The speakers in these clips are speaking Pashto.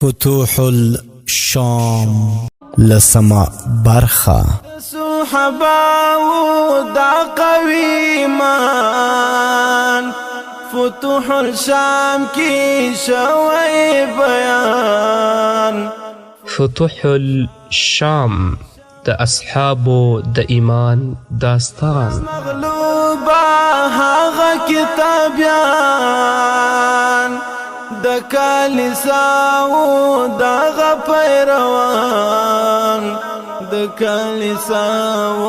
فتوح الشام لسمه برخه. صحاباو دا قوي ایمان، فتوح الشام کې شوی بیان. فتوح الشام، د اصحابو د ایمان داستان. مغلوبه هغه کتابیان د کلیساو دغه پیروان، د کلیساو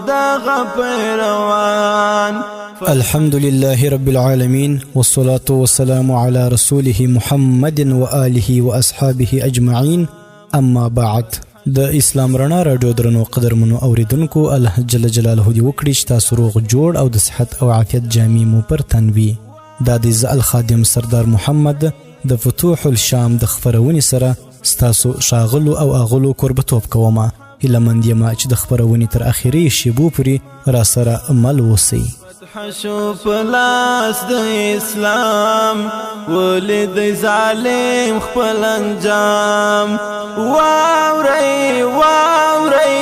دغه پیروان. الحمد لله رب العالمين، والصلاة والسلام على رسوله محمد وآله وأصحابه أجمعين، أما بعد. د اسلام رڼا راډیو درنو قدرمنو اوریدونکو، الله جل جلاله دې وکړي چې تاسو روغ جوړ او د صحت او عافیت جامې مو پر تن وي. دا د زه الخادم سردار محمد د فتوح الشام د خپرونې سره ستاسو ښاغلو او اغلو کوربتوب کومه. هیله مند یم چې د خپرونې تر اخري شیبو پورې را سره مل اوسئ. فتح شو په لاس د اسلام، ولید ظالم خپل انجام. واورئ واورئ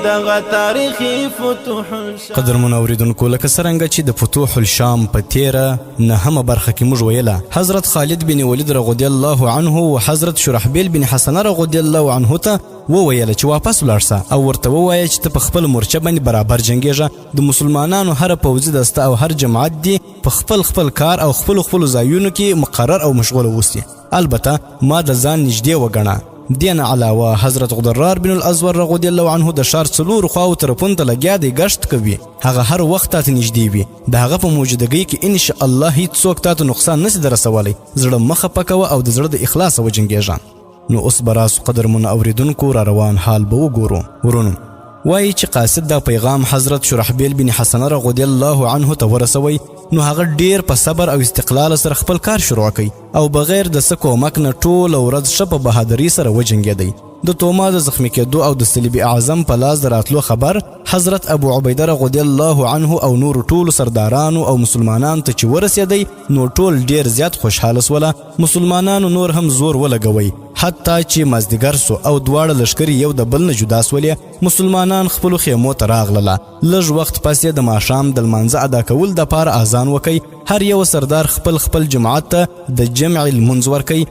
دغه تاریخي فتوح الشام. قدرمن اوریدونکو، لکه څرنګه چې د فتوح الشام په تیره نهمه برخه کې موږ ویله، حضرت خالد بن ولید رضی الله عنه او حضرت شرحبیل بن حسنه رضی الله عنه ته وویله چې واپس ولاړ سه او ورته ووایه چې ته په خپل مورچه باندې برابر جنګېږه. د مسلمانانو هره پوځي دسته او هر جماعت دې په خپل خپل کار او خپلو خپلو ځایونو کې مقرر او مشغول اوسي، البته ما د ځان نږدې وګڼه. دې نه علاوه حضرت غدرار بن الازور رضی الله عنه د ښار څلورو خواو طرفونو ته لګیا دی، ګشت کوي. هغه هر وخت تاته نږدې وي. د هغه په موجودګۍ کې ان شاء الله هیڅوک تاته نقصان نسي درسولی. زړه مه خفه کوه او د زړه د اخلاصه وجنګېږه. نو اوس به راسو قدرمنو اوریدونکو، را روان حال به وګورو. ورونو، وایي چې قاصد دا پیغام حضرت شرحبیل بن حسنه رضی الله عنه ته ورسوي، نو هغه ډیر په صبر او استقلال سره خپل کار شروع کوي او بغیر د څه کومک نه ټوله ورځ ښه په بهادرۍ سره وجنګېدی. د توما د زخمي کېدو او د صلیب اعظم په لاس د راتلو خبر حضرت ابو عبیده رضی الله عنه او نورو ټولو سردارانو او مسلمانانو ته چې ورسېدی، نو ټول ډیر زیات خوشحاله سوله. مسلمانانو نور هم زور ولګوی، حتی چې مازدیګر سو او دواړه لښکرې یو د بل نه جدا سولې. مسلمانان خپلو خیمو ته راغلله. لږ وخت پس یې د ماښام د لمانځه ادا کول دپاره اذان وکی. هر یو سردار خپل خپل جماعت ته د جمع لمونځ ورکی.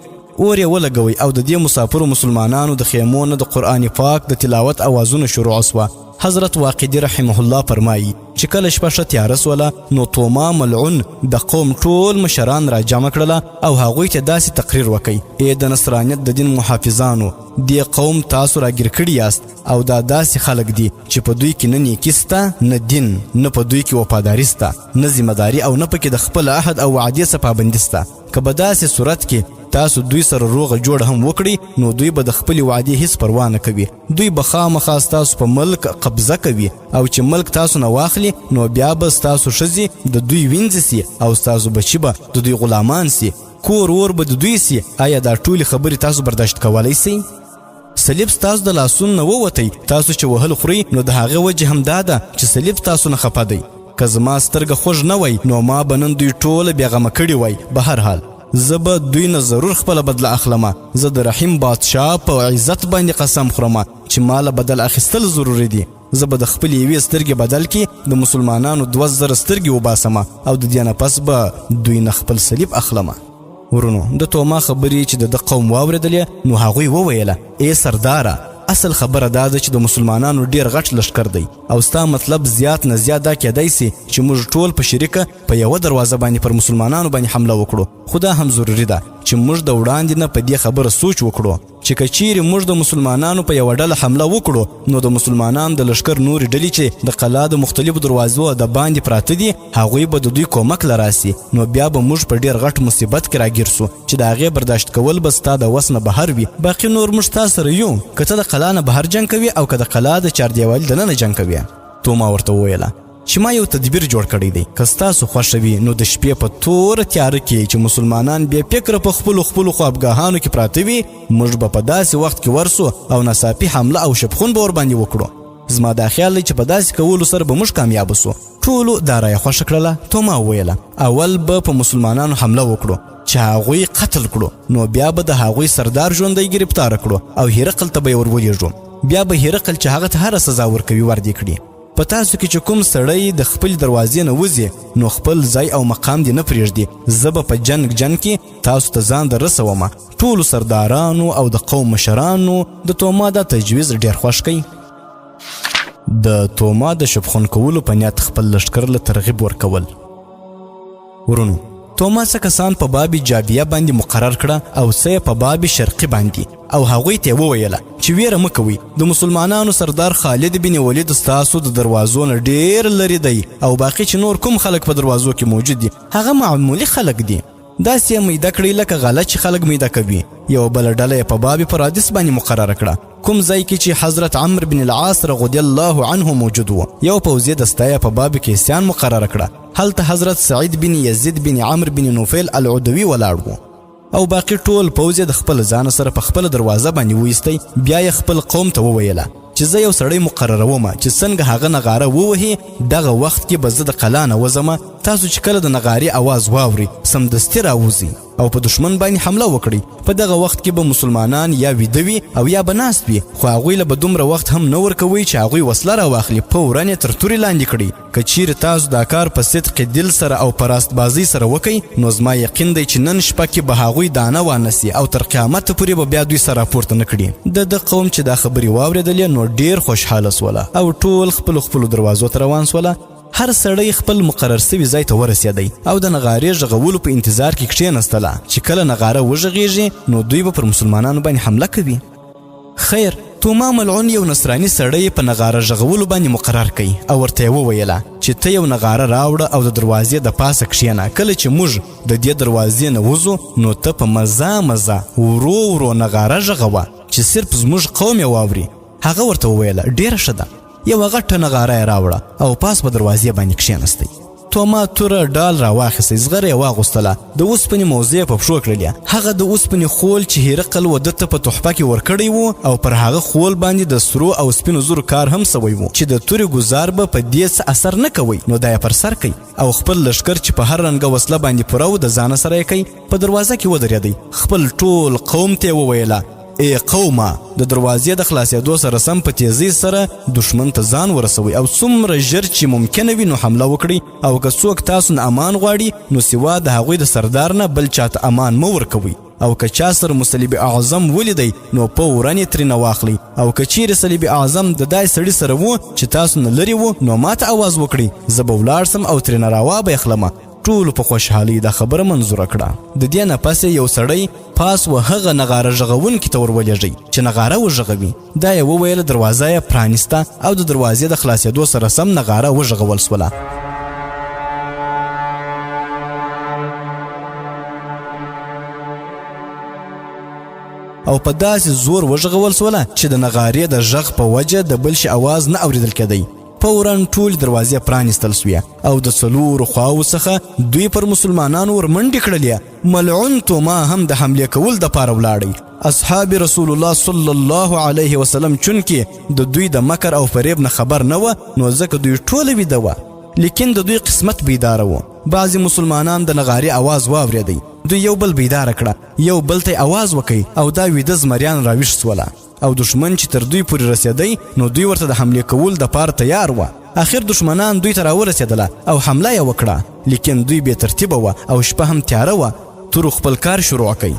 اور یې ولګوی او د دې مسافرو مسلمانانو د خیمو نه د قرآن پاک د تلاوت اوازونه شروع سوه. حضرت واقدي رحمه الله فرمایي چې کله شپه ښه تیاره سوله، نو توما ملعون د قوم ټول مشران را جمع کړله او هغوی ته داسې تقریر وکړي: ای د نصرانیت د دین محافظانو، دې قوم تاسو راګیر کړي یاست او دا داسې خلک دي چې په دوی کې نه نیکي سته، نه دین، نه په دوی کې وفاداري سته، نه ذمه داري او نه پکې د خپل عهد او وعدې څخه پابندي سته. که به داسې صورت کې تاسو دوی سره روغه جوړه هم وکړي، نو دوی به د خپلې وعدې هیڅ پروا نه کوي. دوی به خامخا ستاسو په ملک قبضه کوي او چې ملک تاسو نه واخلي، نو بیا به ستاسو ښځې د دوی وینځې سي او ستاسو بچي به د دوی غلامان سي، کور ور به د دوی سي. آیا دا ټولې خبرې تاسو برداشت کولی سئ؟ صلیب ستاسو د لاسونو نه ووتی. تاسو چې وهل خورئ، نو د هغې وجه هم دا ده چې صلیب تاسو نه خفه دی. که زما سترګه خوږ نه وای، نو ما به نن دوی ټوله بېغمه کړي وای. بهرحال زه به دوی نه ضرور خپله بدله اخلمه. زه د رحیم بادشاه په عزت باندې قسم خورم چې ما له بدل اخیستل ضروري دي. زه به د خپلې یوې سترګې بدل کې د مسلمانانو 2000 سترګې وباسمه او د دې نه پس به دوی نه خپل صلیب اخلمه. ورونو، د توما خبرې چې د ده قوم واورېدلې، نو هغوی وویله: ای سرداره، اصل خبره دا ده چې د مسلمانانو ډیر غټ لښکر دی او ستا مطلب زیات نه زیات دا کېدای سي چې موږ ټول په شریکه په یوه دروازه باندې پر مسلمانانو باندې حمله وکړو، خو دا هم ضروري ده چې موږ د وړاندې نه په دې خبره سوچ وکړو چې که چیرې موږ د مسلمانانو په یوه ډله حمله وکړو، نو د مسلمانانو د لښکر نورې ډلې چې د قلا د مختلفو دروازو د باندې پراته دي، هغوی به د دوی کومک له راسي، نو بیا به موږ په ډېر غټ مصیبت کې راګیر سو چې د هغې برداشت کول به ستا د وس نه بهر وي. باقي نور موږ تا سره یو، که ته د قلا نه بهر جنګ کوې او که د قلا د چاردیوالي دننه جنګ کوې. توما ورته وویله چې ما یو تدبیر جوړ کړی دی، که ستاسو خوښه وي، نو د شپې په توره تیاره کې چې مسلمانان بې فکره په خپلو خپلو خوابګاهانو کې پراته وي، موږ به په داسې وخت کې ورسو او ناڅاپي حمله او شپخون به ورباندې وکړو. زما دا خیال دی چې په داسې کولو سره به موږ کامیابه سو. ټولو دا رایه خوښه کړله. توما وویله اول به په مسلمانانو حمله وکړو چې چې هغوی قتل کړو، نو بیا به د هغوی سردار ژوندی ګرفتار کړو او هرقل ته به یې ور ولیږو. بیا به هرقل چې هغه ته هره سزا ورکوي ور دې کړي. په تاسو کې چې کوم سړی د خپل دروازې نه وځي نو خپل ځای او مقام دې نه پرېږدي، زه به په جنګ جنګ کې تاسو ته ځان در رسوم. ټولو سردارانو او د قوم مشرانو د توما دا تجویز ډېر خوښ کړ. د توما د شبخون کولو په نیت خپل لښکر له ترغیب ورکول. ورونو، توما څه کسان په باب جابیه باندې مقرر کړه او څه یې په باب شرقي باندې، او هغوی ته یې وویله چې ویره مه کوئ، د مسلمانانو سردار خالد بن ولید ستاسو د دروازو نه ډېر لرې دی او باقي چې نور کوم خلک په دروازو کې موجود دي هغه معمولي خلک دي. داسې یې میده کړئ لکه غله چې خلک میده کوي. یوه بله ډله یې په باب پرادیس باندې مقرره کړه، کوم ځای کې چې حضرت عمرو بن العاص رضی الله عنه موجود و. یو پوځي دسته یې په باب کیسیان مقرره کړه، هلته حضرت سعید بن یزید بن عمرو بن نوفیل العدوي ولاړ و، او باقي ټول پوځ یې د خپل ځانه سره په خپله دروازه باندې وایستی. بیا یې خپل قوم ته وویله چې زه یو سړی مقرروم چې څنګه هغه نغاره ووهي، دغه وخت کې به زه د قلا نه وځم، تاسو چې کله د نغارې اواز واورئ سمدستي راوځئ او په دښمن باندې حمله وکړئ. په دغه وخت کې به مسلمانان یا ویده وي او یا به ناست وي، خو هغوی له به دومره وخت هم نه ورکوئ چې هغوی وسله راواخلي، فوراً یې تر تورې لاندې کړئ. که چیرې تاسو دا کار په صدق دل سره او په راست بازۍ سره وکئ نو زما یقین دی چې نن شپه کې به هغوی دانه وانه سي او تر قیامته پورې به بیا دوی سر راپورته نه کړي. د ده قوم چې دا خبرې واورېدلې نو ډېر خوشحاله سوله او ټول خپلو خپلو دروازو ته روان سوله. هر سړی خپل مقرر سوي ځای ته ورسېدی او د نغارې ږغولو په انتظار کې کښېنستله چې کله نغاره وږغېږي نو دوی به پر مسلمانانو باندې حمله کوي. خیر، توما ملعون یو نصراني سړی په نغاره ږغولو باندې مقرر کړ او ورته یې وویله چې ته یو نغاره راوړه او د دروازې د پاسه کښېنه، کله چې موږ د دې دروازې نه وځو نو ته په مزه مزه ورو ورو نغاره ږغوه چې صرف زموږ قوم یې واوري. هغه ورته وویله ډېره ښه ده. یوه غټه نغاره یې راوړه او پاس په دروازې باندې کښېنستی. توما توره ډال راواخیستی، زغره یې واغوستله، د اوسپنې موزې یې په پښو کړلې. هغه د اوسپنې خول چې هرقل و ده ته په تحفه کې ورکړی و او پر هغه خول باندې د سرو او سپینو زرو کار هم سوی و چې د تورې ګوزار به په دې څه اثر نه کوی، نو دا یې پر سر کوي او خپل لښکر چې په هر رنګه وسله باندې پوره و د ځانه سره یې کوي، په دروازه کې ودرېدی. خپل ټول قوم ته یې وویله ای قومه، د دروازې د خلاصېدو سره سم په تیزۍ سره دښمن ته ځان ورسوئ او څومره ژر چې ممکنه وي نو حمله وکړئ، او که څوک تاسو نه امان غواړي نو سوا د هغوی د سردار نه بل چاته امان مه ورکوئ، او که چا سره مصلب اعظم ولیدی نو فوراً یې ترېنه واخلئ، او که چیرې صلیب اعظم د داسې سړي سره وو چې تاسو نه لرې وو نو ماته اواز وکړئ، زه به ولاړ سم او ترېنه راوا به یې خلمه. ټولو په خوشحالۍ دا خبره منظوره کړه. د دې نه پس یې یو سړی پاس و هغه نغاره ږغوونکي ته ور ولېږی چې نغاره وږغوي. دا یې وویل، دروازه یې پرانیسته او د دروازې د خلاصېدو سره سم نغاره وږغول سوله. او په داسې زور وږغول سوله چې د نغارې د ږغ په وجه د بل شي اواز نه اورېدل کېدی. فوراً ټولې دروازې پرانیستل شوې او د څلورو خواوو څخه دوی پر مسلمانانو ور منډې کړلې. ملعون توما هم د حملې کولو دپاره ولاړی. اصحاب رسول الله صلی الله علیه وسلم چونکې د دوی د مکر او فریب نه خبر نه وه نو ځکه دوی ټوله ویده وه، لیکن د دوی قسمت بیداره و. بعضې مسلمانان د نغارې اواز واورېدی، دوی یو بل بیداره کړه، یو بل ته یې اواز وکړ او دا ویده زمریان راویښ سوله. او دښمن چې تر دوی پورې رسېدی نو دوی ورته د حملې کولو دپاره تیار وه. اخر دښمنان دوی ته راورسېدله او حمله یې وکړه، لیکن دوی بې ترتیبه وه او شپه هم تیاره وه. تورو خپل کار شروع کړ.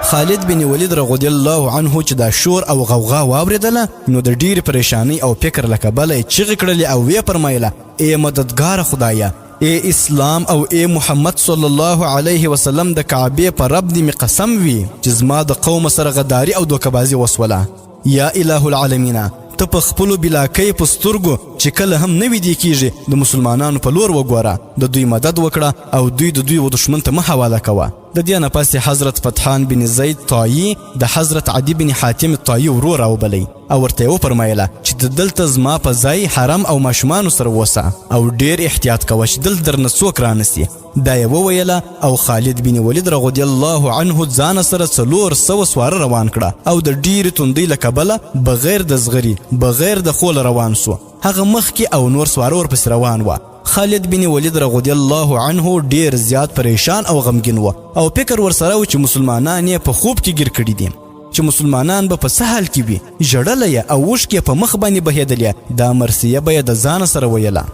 خالد بن ولید رضی الله عنه چې دا شور او غوغا واورېدله نو د ډېرې پریشانۍ او فکر له کبله یې چیغې کړلې او ویې فرمایله ای مددګاره خدایه، ای اسلام او ای محمد صلی الله علیه وسلم، د کعبې په رب دې مې قسم وي چې زما د قوم سره غداري او دوکه وسوله. یا اله العالمینه، ته په خپلو بلاکۍ په سترګو چې کله هم نه ویدې کیږي د مسلمانانو په لور وګوره، د دوی مدد وکړه او دوی د دوی و دښمن ته مه حواله کوه. د دې نه پس حضرت فتحان بن زید طایی د حضرت عدی بن حاتم طایی ورور راوبلی او ورته یې وفرمایله چې ته دلته زما په ځای حرم او ماشومانو سره اوسه او ډیر احتیاط کوه چې دلته درنه څوک رانسي. دا یې وویله او خالد بن ولید رضی الله عنه ځانه سره 400 سواره روان کړه او د ډېرې توندۍ له کبله بغیر د زغري بغیر د خوله روان سو. هغه مخکې او نور سواره ورپسې روان وه. خالد بن ولید رضی الله عنه ډیر زیات پریشان او غمګین و او فکر ورسره و چې مسلمانان یې په خوب کې ګیر کړي دي، چې مسلمانان به په څه حال کې وي. ژړله یې او اوښکې په مخ باندې بهېدلې. دا مرثیه به یې د ځانه سره ویله: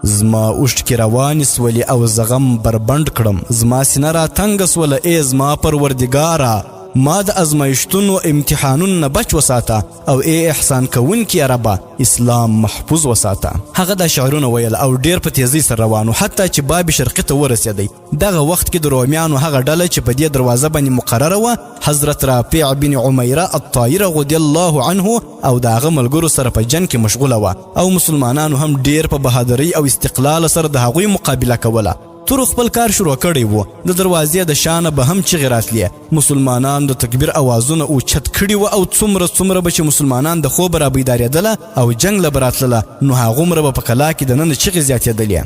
زما اوښکې روانې سولې او زه غم بربنډ کړم، زما سینه را تنګه سوله، ای زما پروردګاره ما د ازمایښتونو امتحانونو نه بچ وساته، او ای احسان کوونکیه ربه اسلام محفوظ وساته. هغه دا شعرونه ویل او ډیر په تیزۍ سره روان و، حتی چې باب شرقي ته ورسېدی. دغه وخت کې د رومیانو هغه ډله چې په دې دروازه باندې مقرره وه، حضرت رافع بن عمیره الطائي رضی الله عنه او د هغه ملګرو سره په جنګ کې مشغوله وه، او مسلمانانو هم ډیر په بهادرۍ او استقلال سره د هغوی مقابله کوله. تورو خپل کار شروع کړی وو، د دروازې د شانه به هم چیغې راتلې. مسلمانان د تکبیر اوازونه اوچت کړي وو، او څومره څومره به چې مسلمانان د خوبه رابیدارېدله او جنګ له به راتلله، نو هغومره به په کلا کې دننه چیغې زیاتېدلې.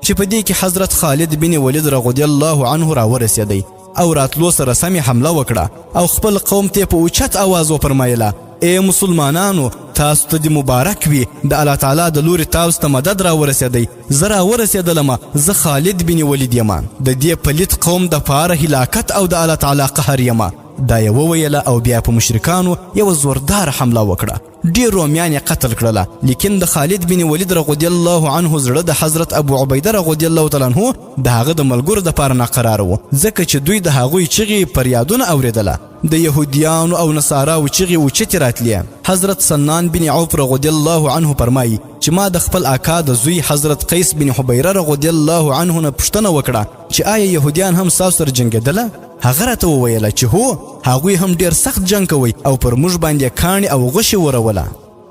چې په دې کې حضرت خالد بن ولید رضی الله عنه راورسېدی او راتلو سره سم یې حمله وکړه او خپل قوم ته په اوچت اواز وفرمایله: ای مسلمانانو، تاسو ته دې مبارک وي، د الله تعالی د لوري تاسو ته مدد راورسېدی، زه راورسېدلم، زه خالد بن ولید یم، د دې پلیت قوم دپاره هلاکت او د الله تعالی قهر یم. دا یې وویله او بیا په مشرکانو یوه زورداره حمله وکړه، ډېر رومیان یې قتل کړله. لیکن د خالد بن ولید رضی الله عنه زړه د حضرت ابو عبیده رضی الله تعالی عنه د هغه د ملګرو دپاره ناقراره و، ځکه چې دوی د هغوی چیغې فریادونه اورېدله. د یهودیانو او نصاراو چیغې اوچتې راتلې. حضرت سنان بن عوف رضی الله عنه فرمایي چې ما د خپل اکا د زوی حضرت قیس بن حبیره رضی الله عنه نه پوښتنه وکړه چې آیا یهودیان هم ستاسو سره جنګېدله؟ هغه راته وویله چې هو، هغوی هم ډېر سخت جنګ کوي او پر موږ باندې کاڼي او غشي وروله.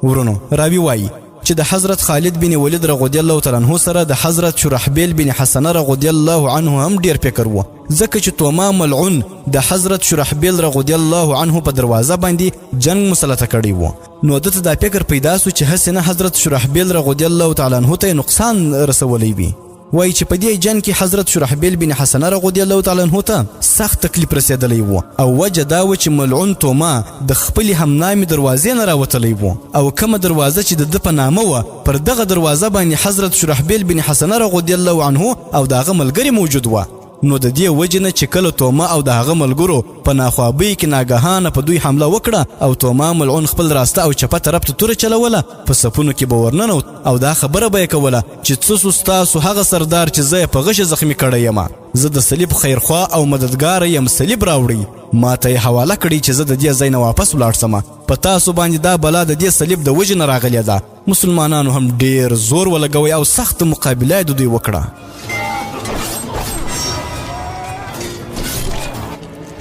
ورونو، راوي وایي چې د حضرت خالد بن ولید رضی الله تعالی عنه سره د حضرت شرحبیل بن حسنه رضی الله عنه هم ډېر فکر و، ځکه چې توما ملعون د حضرت شرحبیل رضی الله عنه په دروازه باندې جنګ مسلطه کړی و. نو ده ته دا فکر پیدا سو چې هسې نه حضرت شرحبیل رضی الله تعالی عنه ته یې نقصان رسولی وي. وایي چې په دې جنګ کې حضرت شرحبیل بن حسنه رضی الله تعالی عنه ته سخت تکلیف رسېدلی و، او وجه دا وه چې ملعون توما د خپلې همنامې دروازې نه راوتلی و، او کومه دروازه چې د ده په نامه وه پر دغه دروازه باندې حضرت شرحبیل بن حسنه رضی الله عنه او د هغه ملګري موجود وه. نو د دې وجې نه چې کله توما او د هغه ملګرو په ناخوابۍ کې ناګهانه په دوی حمله وکړه او توما ملعون خپل راسته او چپه طرف ته توره چلوله، په صفونو کې به ورننوت او دا خبره به یې کوله چې څه سو ستاسو هغه سردار چې زه یې په غشي زخمي کړی یم، زه د صلیب خیرخوا او مددګار یم، صلیب راوړئ ما ته یې حواله کړئ چې زه د دې ځای نه واپس ولاړ سم، په تاسو باندې دا بلا د دې صلیب د وجې نه راغلې ده. مسلمانانو هم ډیر زور ولګوی او سخت مقابله یې د دوی وکړه.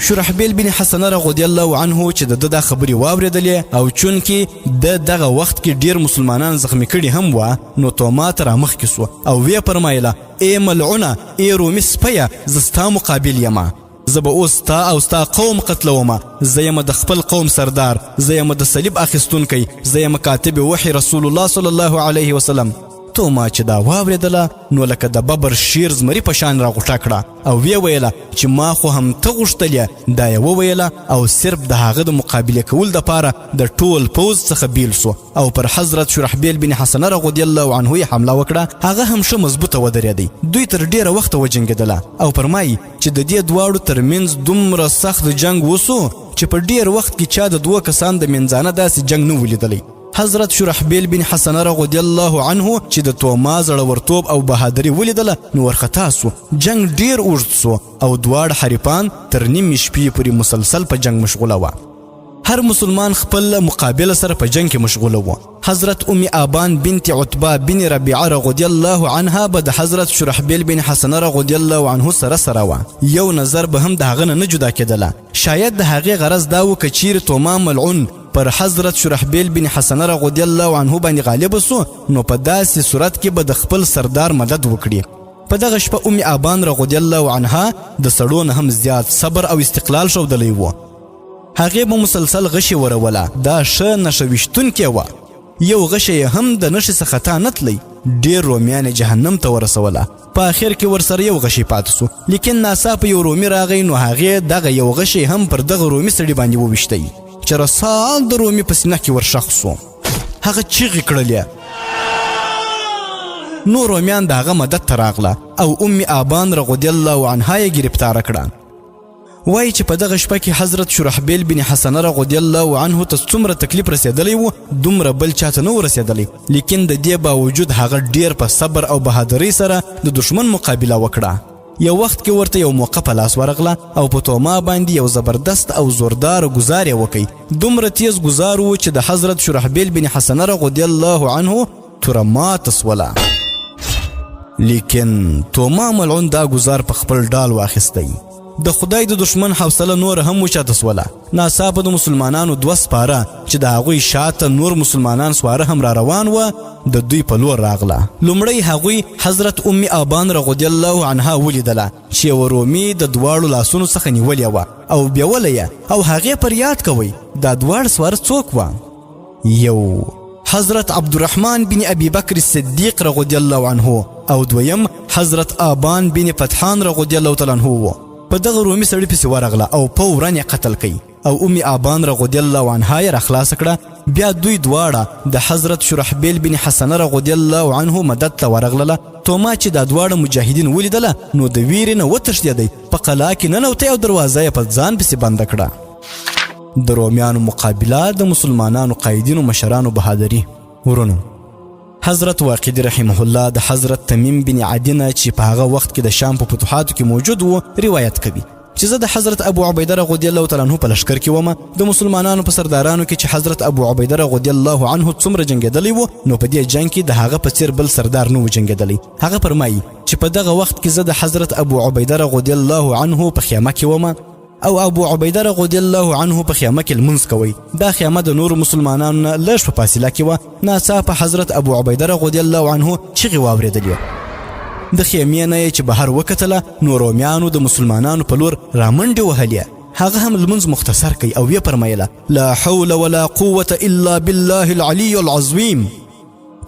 شرحبیل بن حسنه رضی الله عنه چې د ده دا خبرې واورېدلې او چونکې د دغه وخت کې ډیر مسلمانان زخمي کړي هم وه، نو توما ته رامخکې سو او ویې فرمایله: ای ملعونه، ای رومي سپیه، زه ستا مقابل یم، زه به اوس ستا او ستا قوم قتلوم، زه یم د خپل قوم سردار، زه یم د صلیب اخیستونکی، زه یم کاتب وحی رسول الله صلی الله علیه وسلم. توما چې دا واورېدله نو لکه د ببر شیر زمري په شان راغوټه کړه او ویې ویله چې ما خو هم ته غوښتلې. دا یې وویله او صرف د هغه د مقابلې کولو دپاره د ټول پوځ څخه بیل سو او پر حضرت شرحبیل بن حسنه رضی الله عنه یې حمله وکړه. هغه هم ښه مضبوطه ودرېدی. دوی تر ډېره وخته وجنګېدله او فرمایي چې د دې دواړو ترمنځ دومره سخت جنګ وسو چې په ډېر وخت کې چا د دوو کسان د منځانه داسې جنګ نه و لیدلی. حضرت شرحبیل بن حسنه رضی الله عنه چې د توما زړورتوب او بهادري ولیدله نو ورخطا سو. جنګ ډېر اوږد سو او دواړه حریفان تر نیمې شپې پورې مسلسل په جنګ مشغوله وه. هر مسلمان خپل مقابله سره په جنګ کې مشغوله وو. حضرت ام آبان بنت عتبه بن ربیعه رضی الله عنها به د حضرت شرحبیل بن حسنه رضی الله عنه سره سره وه، یو نظر به هم د هغه نه نه جدا کېدله. شاید د هغې غرض دا و که چیرې توما ملعون پر حضرت شرحبیل بن حسنه رضی الله عنه باندې غالب سو نو په داسې صورت کې به د خپل سردار مدد وکړي. په دغه شپه ام آبان رضی الله عنها د سړو نه هم زیات صبر او استقلال ښودلی و. هغې به مسلسل غشي وروله، دا ښه نښه ویشتونکې وه، یو غشی یې هم د نښې څخه خطا نه تلی. ډېر رومیان یې جهنم ته ورسوله. په اخر کې ورسره یو غشی پاتې سو، لیکن ناڅاپه یو رومي راغی نو هغې دغه یو غشی هم پر دغه رومي سړي باندې وویشتی چې رسا د رومي په سینه کې ورښخ سو. هغه چیغې کړلې. نو رومیان د هغه مدد ته راغله او ام آبان رضی الله عنها یې ګرفتاره کړه. وایي چې په دغه شپه کې حضرت شرحبیل بن حسنه رضی الله عنه ته څومره تکلیف رسېدلی و، دومره بل چاته نه و رسېدلی، لیکن د دې باوجود هغه ډیر په صبر او بهادرۍ سره د دښمن مقابله وکړه. یو وخت کې ورته یو موقع په لاس ورغله او په توما باندې یو زبردست او زوردار ګزار یې وکړ. دومره تیز ګزار و چې د حضرت شرحبیل بن حسنه رضی الله عنه توره ماته سوله، لیکن توما ملعون دا ګزار په خپل ډال واخیستی. د خدای د دښمن حوصله نور هم وچاته سوله. ناڅاپه د مسلمانانو دوه سپاره چې د هغوی شاته نور مسلمانان سواره هم را روان وه، د دوی په لور راغله. لومړی هغوی حضرت ام آبان رضی الله عنها ولیدله چې یوه رومي د دواړو لاسونو څخه نیولې وه او بیوله یې، او هغې پر یاد کوی دا دواړه سواره څوک وه. یو حضرت عبدالرحمن بن ابي بکر الصدیق رضی الله عنه او دویم حضرت آبان بن فتحان رضی الله تعالی عنه وو. په دغه رومي سړي پسې ورغله او فورا یې قتل کړ او ام آبان رضی الله عنها یې راخلاصه کړه. بیا دوی دواړه د حضرت شرحبیل بن حسنه رضی الله عنه مدد ته ورغلله. توما چې دا دواړه مجاهدین ولیدله نو د ویرې نه وتښتېدی، په قلا کې ننوتی او دروازه یې په ځان پسې بنده کړه. د رومیانو مقابله د مسلمانانو قایدینو مشرانو بهادري. ورونو، حضرت واقدي رحمه الله د حضرت تمیم بن عدي نه چې په هغه وخت کې د شام په فتوحاتو کې موجود و روایت کوي چې زه د حضرت ابو عبیده رضی الله تعالی عنه په لښکر کې وم. د مسلمانانو په سردارانو کې چې حضرت ابو عبیده رضی الله عنه څومره جنګېدلی و، نو په دې جنګ کې د هغه په څیر بل سردار نه و جنګېدلی. هغه فرمایي چې په دغه وخت کې زه د حضرت ابو عبیده رضی الله عنه په خیمه کې وم او ابو عبیده رضی الله عنه په خیمه کې لمونځ کوي. دا خیمه د نورو مسلمانانو نه لږ په فاصله کې وه. ناڅاپه حضرت ابو عبیده رضی الله عنه چیغې واورېدلې. د خیمې نه یې چې بهر وکتله نو رومیانو د مسلمانانو په لور رامنډې وهلې. هغه هم لمونځ مختصر کوي او ویې فرمایله لا حول ولا قوة الا بالله العلی العظیم.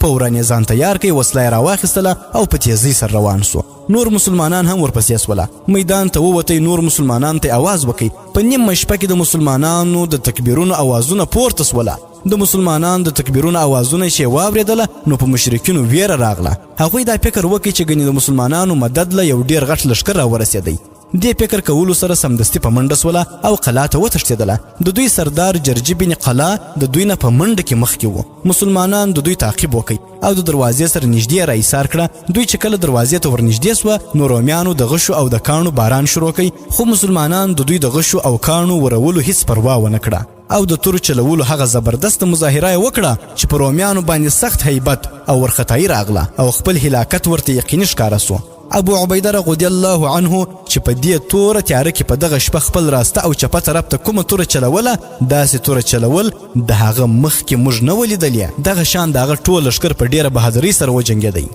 فورا یې ځان تیار کړ، وسله یې راواخیستله او په تیزۍ سره روان سو. نور مسلمانان هم ورپسې سوله، میدان ته ووتی، نور مسلمانان ته اواز وکړ. په نیمه شپه کې د مسلمانانو د تکبیرونو اوازونه پورته سوله. د مسلمانانو د تکبیرونو اوازونه چې واورېدله نو په مشرکینو ویره راغله. هغوی دا فکر وکړ چې ګنې د مسلمانانو مدد له یو ډېر غټ لښکر راورسېدی. دې فکر کولو سره سمدستي په منډه سوله او قلا ته وتښتېدله. د دوی سردار جرجي بن قلا د دوی نه په منډه کې مخکې و. مسلمانان د دوی تعقیب وکړ او د دروازې سره نږدې را ایسار کړه. دوی چې کله دروازې ته ورنږدې سوه نو رومیانو د غشو او د کاڼو باران شروع کړ، خو مسلمانان د دوی د غشو او کاڼو ورولو هیڅ پروا ونه کړه او د تورو چلولو هغه زبردسته مظاهره یې وکړه چې په رومیانو باندې سخت هیبت او ورخطایي راغله او خپل هلاکت ورته یقیني ښکاره سو. ابو عبیده رضی الله عنه چې په دې توره تیاره کې په دغه شپه خپل راسته او چپه طرف ته کومه توره چلوله، داسې توره چلول د هغه مخکې موږ نه ولیدلې. دغه شان د هغه ټول لښکر په ډېره بهادرۍ سره وجنګېدی.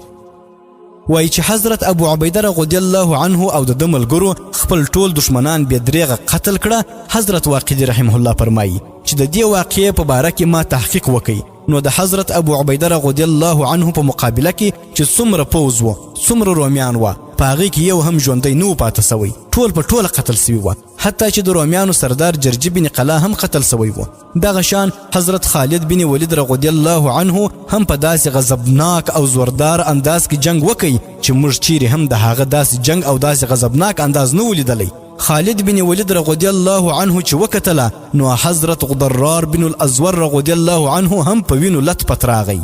وایي چې حضرت ابو عبیده رضی الله عنه او د ده ملګرو خپل ټول دښمنان بې درېغه قتل کړه. حضرت واقدي رحمه الله فرمایي چې د دې واقعې په باره کې ما تحقیق وکړ، نو د حضرت ابو عبیده رضی الله عنه په مقابله کې چې څومره پوځ و، څومره رومیان وه، په هغې کې یو هم ژوندی نه و پاته سوی، ټول په ټوله قتل سوي وه، حتی چې د رومیانو سردار جرجي بن قلا هم قتل سوی و. دغه شان حضرت خالد بن ولید رضی الله عنه هم په داسې غضبناک او زوردار انداز کې جنګ وکړ چې موږ چیرې هم د هغه داسې جنګ او داسې غضبناک انداز نه و لیدلی. خالد بن ولید رضی الله عنه چې وکتله نو حضرت غدرار بن الازور رضی الله عنه هم په وینو لت پت راغی.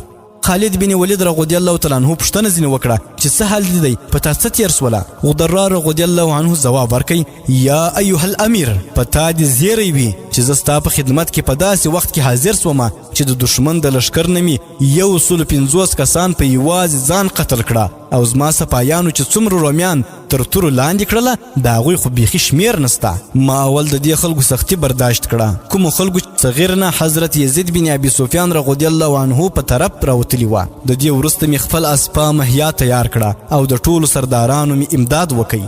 خالد بن ولید رضی الله تعالی عنه پوښتنه ځینې وکړه چې څه حال دې دی، په تا څه تېر سوله؟ غدرار رضی الله عنه ځواب ورکړ یا ایها الامیر، په تا دې زیری وي چې زه ستا په خدمت کې په داسې وخت کې حاضر سوم چې د دښمن د لښکر نه مې 150 کسان په یوازې ځان قتل کړه او زما سپایانو چې څومره رومیان تر تورو لاندې کړله د هغوی خو بیخي شمېر نسته. ما اول د دې خلکو سختي برداشت کړه، کومو خلکو چې صغیر نه حضرت یزید بن ابي سفیان رضی الله عنه په طرف راوتلي وه. د دې وروسته مې خپل اسپا مهیا تیار کړه او د ټولو سردارانو مې امداد وکړ.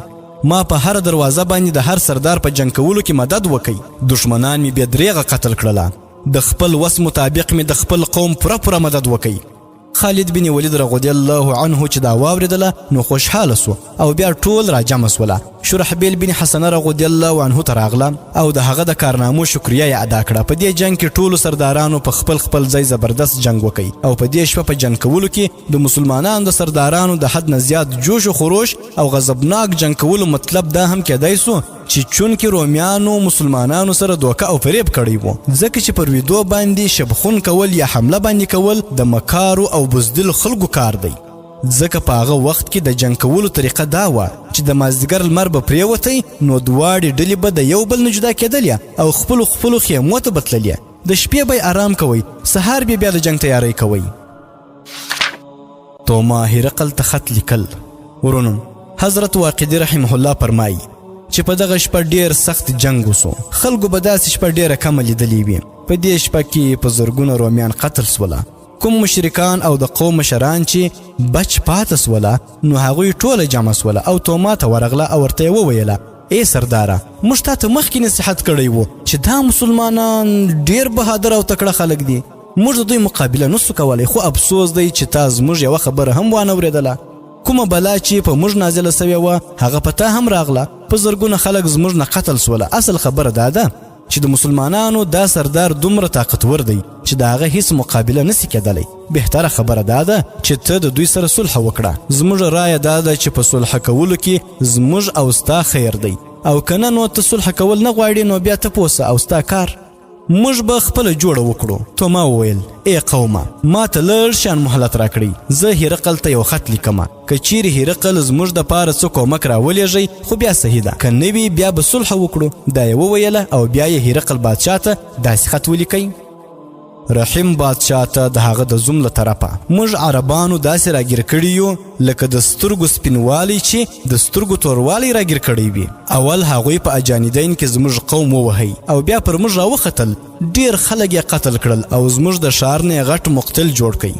ما په هره دروازه باندې د هر سردار په جنګ کولو کې مدد وکړ. دښمنان مې بې درېغه قتل کړله. د خپل وس مطابق مې د خپل قوم پوره پوره مدد وکړ. خالد بن ولید رضی الله عنه چې دا واورېدله نو خوشحاله سو او بیا ټول راجمع سوله. شرحبیل بن حسنه رضی الله عنه ته راغله او د هغه د کارنامو شکریه یې ادا کړه. په دې جنګ کې ټولو سردارانو په خپل خپل ځای زبردست جنګ وکړ او په دې شپه په جنګ کولو کې د مسلمانانو د سردارانو د حد نه زیات جوش و خروش او غضبناک جنګ کولو مطلب دا هم کېدای سو چې چونکې رومیانو مسلمانانو سره دوکه او فریب کړی وو، ځکه چې پر ویدو باندې شبخون کول یا حمله باندې کول د مکارو او بزدل خلکو کار دی. ځکه په هغه وخت کې د جنګ کولو طریقه دا وه چې د مازدیګر لمر به پرېوتی نو دواړې ډلې به د یو بل نه جدا کېدلې او خپلو خپلو خیمو ته به تللې، د شپې به یې ارام کوی، سهار به بیا د جنګ تیاری کوی. توما هرقل ته خط لیکل. ورونو، حضرت واقدي رحمه الله فرمایي چې په دغه شپه ډیر سخت جنګ وسو، خلکو به داسې شپه ډیره کمه لیدلې وي. په دې شپه کې په زرګونه رومیان قتل سوله. کوم مشرکان او د قوم مشران چې بچ پاته سوله نو هغوی ټوله جمع سوله او توما ته ورغله او ورته یې وویله، ای سرداره، موږ تا ته مخکې نصیحت کړی وو چې دا مسلمانان ډیر بهادر او تکړه خلک دي، موږ د دوی مقابله نسو کولی، خو افسوس دی چې تا زموږ یوه خبره هم وانه ورېدله. کومه بلا چې په موږ نازله سوې وه هغه په تا هم راغله، په زرګونه خلک زموږ نه قتل سوله. اصل خبره دا ده چې د مسلمانانو دا سردار دومره طاقتور دی چې د هغه هیڅ مقابله نسی کېدلی. بهتره خبره دا ده چې ته د دوی سره صلح وکړه. زموږ رایه دا ده چې په صلح کولو کې زموږ او ستا خیر دی، او که نه نو ته صلح کول نه غواړې نو بیا ته پوه سه او ستا کار، موږ به خپله جوړه وکړو. توما وویل، ای قومه، ما ته لږ شان مهلت راکړئ، زه هرقل ته یو خط لیکم، که چیرې هرقل زموږ دپاره څه کومک راولیږئ خو بیا صحیح ده، که نه وي بیا به صلح وکړو. دا یې وویله او بیا یې هرقل بادشاه ته داسې خط ولیکی. رحیم بادشاه ته د هغه د زوم له طرفه، موږ عربانو داسې راګیر کړي یو لکه د سترګو سپینوالی چې د سترګو توروالی راګیر کړی وي. اول هغوی په اجانیدین کې زموږ قوم ووهی او بیا پر موږ راوختل، ډیر خلک یې قتل کړل او زموږ د ښار نه یې غټ مقتل جوړ کړ.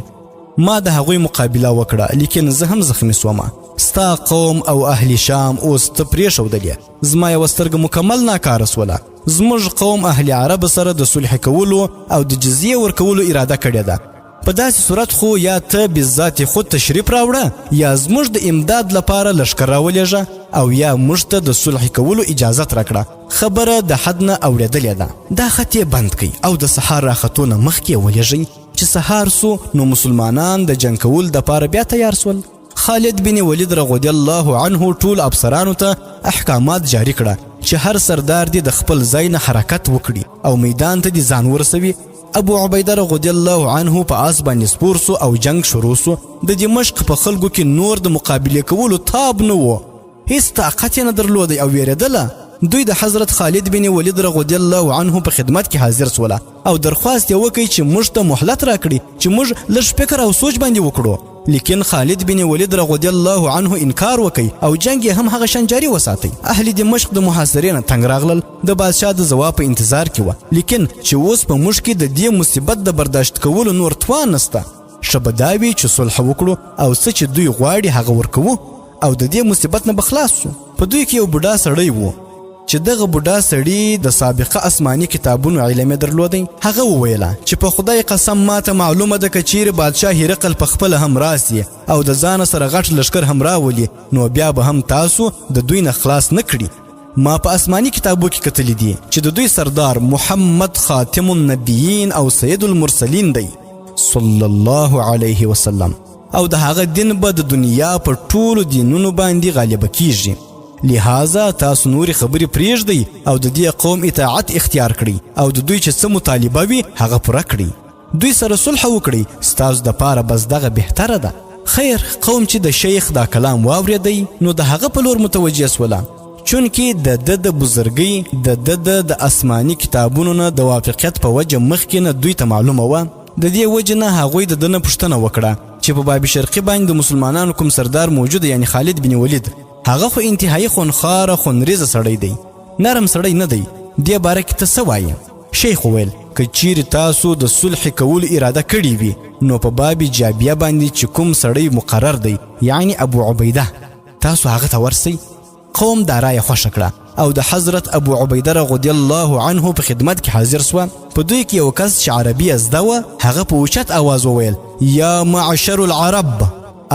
ما د هغوی مقابله وکړه، لیکن زه هم زخمی سوم. ستا قوم او اهل شام اوس ته پرېښودلې، زما یوه سترګه مکمل ناکاره سوله. زموږ قوم اهل عرب سره د صلح کولو او د جزیې ورکولو اراده کړې ده. په داسې صورت خو یا ته بالذات خود تشریف راوړه، یا زموږ د امداد لپاره لښکر راولېږه، او یا موږ ته د صلح کولو اجازت راکړه. خبره د حد نه اوړېدلې ده. دا خط یې بند کړئ او د سهار راختو نه مخکې یې ولېږئ. چې سهار سو نو مسلمانان د جنګ کولو دپاره بیا تیار سول. خالد بن ولید رضی الله عنه ټول افسرانو ته احکامات جاری کړه چې هر سردار دې د خپل ځای نه حرکت وکړي او میدان ته دې ځان ورسوي. ابو عبیده رضی الله عنه په آس باندې سپور سو او جنګ شروع سو. د دمشق په خلکو کې نور د مقابلې کولو تاب نه وو، هیڅ طاقت یې نه درلودی او ویرېدله. دوی د حضرت خالد بن ولید رضی الله عنه په خدمت کې حاضر سوله او درخواست یې وکړ چې موږ ته مهلت راکړي چې موږ لږ فکر او سوچ باندې وکړو. لیکن خالد بن ولید رضی الله عنه انکار وکړ او جنګ یې هم هغه شان جاري وساتی. اهل دمشق د محاصرې نه تنګ راغلل، د بادشاه د ځواب په انتظار کې وه، لیکن چې اوس په موږ کې د دې مصیبت د برداشت کولو نور توان نشته، ښه به دا وي چې صلح وکړو او څه چې دوی غواړي هغه ورکوو او د دې مصیبت نه به خلاص شو. په دوی کې یو بوډا سړی و چې دغه بوډا سړي د سابقه آسماني کتابونو علم یې درلودی. هغه وویله چې په خدای قسم ما ته معلومه ده که چیرې بادشاه هرقل په خپله هم راسي او د ځانه سره غټ لښکر هم راولي نو بیا به هم تاسو د دوی نه خلاص نه کړي. ما په آسماني کتابو کې کتلي دي چې د دوی سردار محمد خاتم النبیین او سید المرسلین دی صلی الله علیه وسلم، او د هغه دین به د دنیا په ټولو دینونو باندې غالبه کیږي. لهذا تاسو نورې خبرې پرېږدئ او د دې قوم اطاعت اختیار کړئ او د دوی چې څه مطالبه وي هغه پوره کړئ، دوی سره صلح وکړئ، ستاسو دپاره بس دغه بهتره ده. خیر، قوم چې د شیخ دا کلام واورېدی نو د هغه په لور متوجه سوله، چونکې د ده د بزرګۍ د ده د آسماني کتابونو نه د وافقیت په وجه مخکې نه دوی ته معلومه وه. د دې وجې نه هغوی د ده نه پوښتنه وکړه چې په باب شرقي باندې د مسلمانانو کوم سردار موجود، یعنی خالد بن ولید، هغه خو انتهایی خونخواره خونریزه سړی دی، نرم سړی نه دی، دې باره کې ته څه وایې؟ شیخ وویل، که چیرې تاسو د صلح کولو اراده کړې وي نو په باب جابیه باندې چې کوم سړی مقرر دی، یعنی ابو عبیده، تاسو هغه ته ورسئ. قوم دا رایه خوښه کړه او د حضرت ابو عبیده رضی الله عنه په خدمت کې حاضر سوه. په دوی کې یو کس چې عربي یې زده وه هغه په اوچت اواز وویل یا معشر العرب،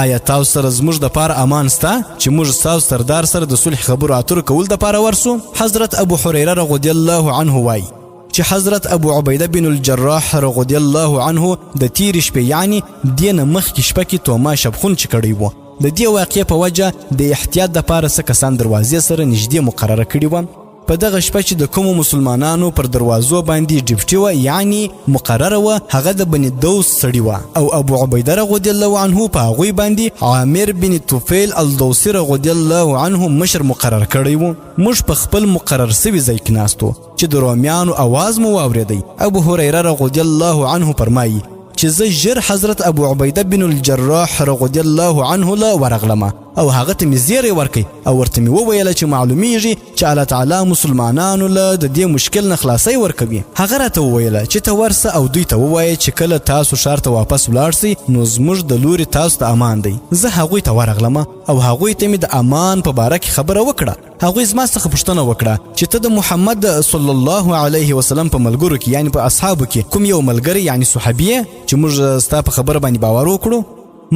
آیا تاسو سره زموږ دپاره امان سته چې موږ ستاسو سردار سره د صلح خبرو اترو کول دپاره ورسو؟ حضرت ابو هریره رضی الله عنه وایي چې حضرت ابو عبیده بن الجراح رضی الله عنه د تیرې شپې یعنی دې نه مخکې شپه کې توما شبخون چې کړی و، د دې واقعې په وجه د احتیاط دپاره څه کسان دروازې سره نږدې مقرره کړي وه. په دغه شپه چې د کومو مسلمانانو پر دروازو باندې ډیوټي وه یعنی مقرره وه هغه د بني دوس سړي وه او ابو عبیده رضی الله عنه په هغوی باندې عامر بن طفیل الدوسي رضی الله عنه مشر مقرر کړی و. موږ په خپل مقرر سوي ځای کې ناست وو چې د رومیانو اواز مو واورېدی. ابو هریره رضی الله عنه فرمایي چې زه ژر حضرت ابو عبیده بن الجراح رضی الله عنه له ورغلم او هغه ته مې زیری ورکړ او ورته مې وویله چې معلومیږي چې الله تعالی مسلمانانو له د دې مشکل نه خلاصی ورکوي. هغه راته وویله چې ته ورسه او دوی ته ووایه چې کله تاسو ښار ته واپس ولاړ سئ نو زموږ د لوري تاسو ته امان دی. زه هغوی ته ورغلم او هغوی ته مې د امان په باره کې خبره وکړه. هغوی زما څخه پوښتنه وکړه چې ته د محمد صلی الله علیه وسلم په ملګرو کې یعنی په اصحابو کې کوم یو ملګری یعنی صحابي یې چې موږ ستا په خبره باندې باور وکړو؟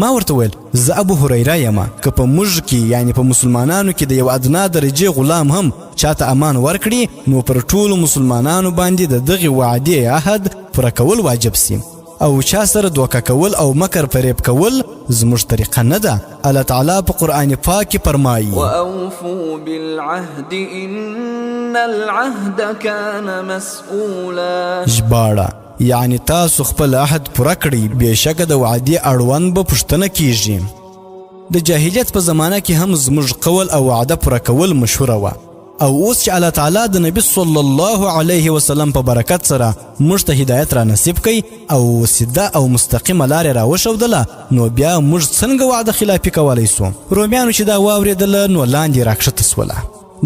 ما ورته ویل زه ابو هریره یم، که په موږ کې یعنی په مسلمانانو کې د یو ادنا درجې غلام هم چاته امان ورکړي نو پر ټولو مسلمانانو باندې د دغې وعدې عهد پوره کول واجب سي او چا سره دوکه کول او مکر فریب کول زموږ طریقه نه ده. الله تعالی په قرآن پاک کې فرمایي: واوفوا بالعهد ان العهد كان مسؤولا. ژباړه، یعنی تاسو خپل عهد پوره کړئ، بېشکه د وعدې اړوند به پوښتنه کیږي. د جاهلیت په زمانه کې هم زموږ قول او وعده پوره کول مشهوره وه او اوس چې الله تعالی د نبی صلی الله علیه وسلم په برکت سره موږ ته هدایت را نصیب کړي او سیده او مستقیمه لارې را وښودله نو بیا موږ څنګه وعده خلافي کولی سو؟ رومیانو چې دا واورېدله نو لاندې راکښته سوله،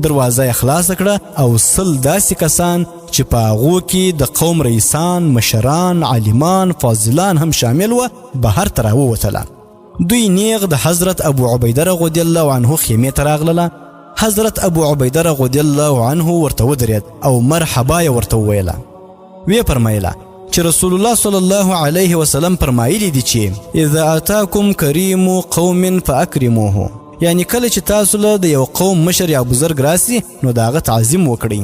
دروازه یې خلاصه کړه او 100 داسې کسان چې په هغو کې د قوم رئیسان، مشران، عالمان، فاضلان هم شامل وه بهر ته راووتله. دوی نیغ د حضرت ابو عبیده رضی الله عنه خیمې ته راغلله. حضرت ابو عبیده رضی الله عنه ورته ودرېد او مرحبا یې ورته وویله. ویې فرمایله چې رسول الله صلی الله علیه وسلم فرمایلی دي چې اذا اتاکم کریم قوم فاکرموه، یعنی کله چې تاسو له د یو قوم مشر یا بزرګ راسي نو د هغه تعظیم وکړئ.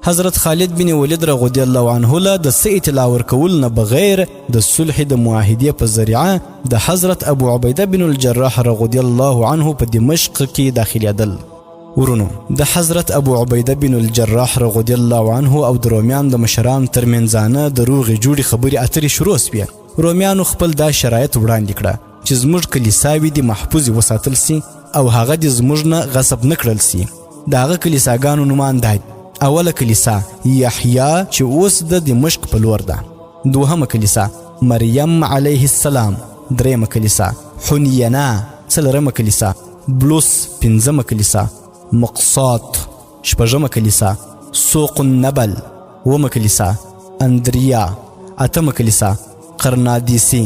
حضرت خالد بن ولید رضی الله عنه له د څه اطلاع ورکول نه بغیر د صلح د معاهدې په ذریعه د حضرت ابو عبیده بن الجراح رضی الله عنه په دمشق کې داخلېدل. ورونو، د حضرت ابو عبیده بن الجراح رضی الله عنه او د رومیان د مشرانو ترمنځانه د روغې جوړې خبرې اترې شروع سوې. رومیانو خپل دا شرایط وړاندې کړه چې زموږ کلیساوې دې محفوظې وساتل سي او هغه دې زموږ نه غصب نه کړل سي. د هغه کلیساګانو نومان دا دي: اوله کلیسا یحیی چې اوس د دمشق په لور ده، دوهمه کلیسا مریم علیه السلام، درېیمه کلیسا حنینا، څلورمه کلیسا بلوس، پنځمه کلیسا مقصات، شپږمه کلیسا سوق النبل، اوومه کلیسا اندریا، اتمه کلیسا قرنادیسی.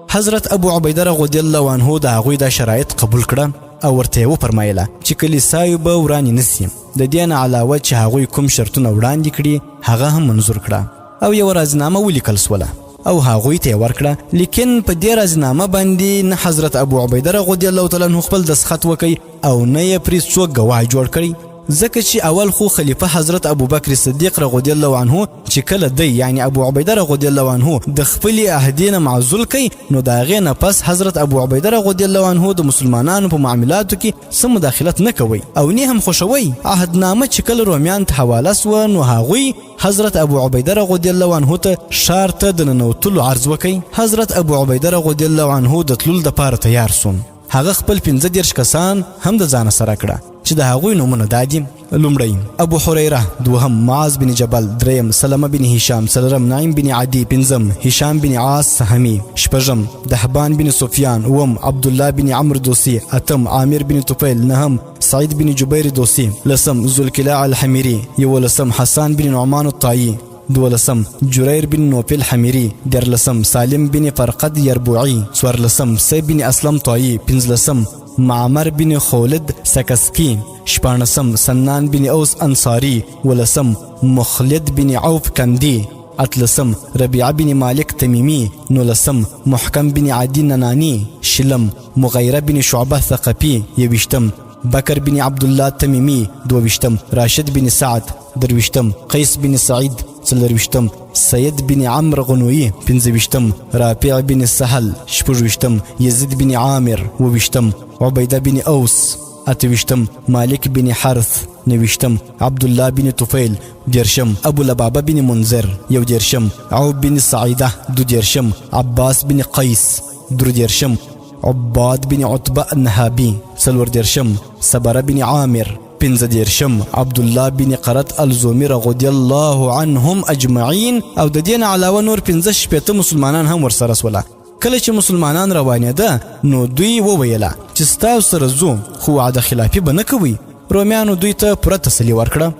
حضرت ابو عبیده رضی الله عنه د هغوی دا شرایط قبول کړه او ورته یې وفرمایله چې کلیساوې به ورانې نه سي. د دې نه علاوه چې هغوی کوم شرطونه وړاندې کړي هغه هم منظور کړه او یوه راضینامه ولیکل سوله او هغوی ته یې ورکړه. لیکن په دې راضینامه باندې نه حضرت ابو عبیده رضی الله تعالی عنه خپل دستخط وکړي او نه یې پرې څوک ګواه جوړ کړي، ځکه چې اول خو خلیفه حضرت ابوبکر صدیق رضی الله عنه چې کله دی یعنی ابو عبیده رضی الله عنه د خپلې عهدې نه معزول کړي نو د هغې نه پس حضرت ابو عبیده رضی الله عنه د مسلمانانو په معاملاتو کې څه مداخلت نه کوي او نه هم خوښوي. عهدنامه چې کله رومیان ته حواله سوه نو هغوی حضرت ابو عبیده رضی الله عنه ته ښار ته د ننوتلو عرض وکړي. حضرت ابو عبیده رضی الله عنه د تللو دپاره تیار سو. هغه خپل 35 کسان هم د ځانه سره کړه چې د هغوی نومونه دا دي: لومړی ابو حریره، دوهم معاذ بن جبل، دریم سلمه بن هشام، څلورم نعیم بن عدی، پنځم هشام بن عاص سهمی، شپږم دهبان بن سفیان، اووم عبدالله بن عمرو دوسی، اتم عامر بن طفیل، نهم سعید بن جبیر دوسی، لسم ذوالکلاع الحمیری، یولسم حسان بن نعمان الطایی. دولسم جریر بن نوفل حمیری، دیارلسم سالم بن فرقد یربوعي، څوارلسم سیب بن اسلم طایی، پنځلسم معمر بن خولد سکسکی، شپاړسم سنان بن اوس انصاری، ولسم مخلد بن عوف کندی، اتلسم ربیعه بن مالک تمیمی، نولسم محکم بن عدی ننانی، شلم مغیره بن شعبه ثقفي، یوویشتم بکر بن عبدالله تمیمی، دوویشتم راشد بن سعد، درویشتم قیس بن سعید، څلورویشتم سید بن عمرو غنویي، پنځه رافع بن سهل، شپږویشتم یزید بن عامر، اوویشتم عبیده بن اوس، اتویشتم مالک بن حرث، نویشتم عبدالله بن طفیل، دیرشم ابو لبابه بن منذر، یو دیرشم عوف بن سعیده، دو دیرشم عباس بن قیس، درو دیرشم عباد بن عتبه النهابي، څلور دیرشم صبره بن عامر، پنځه دیرشم عبدالله بن قرط الزومي رضی الله عنهم اجمعین. او د دې نه علاوه نور 65 مسلمانان هم ورسره سوله. کله چې مسلمانان روانېده نو دوی وویله چې ستاسو سره ځو، خو وعده خلافي به نه کوئ. رومیانو دوی ته پوره تسلي ورکړه.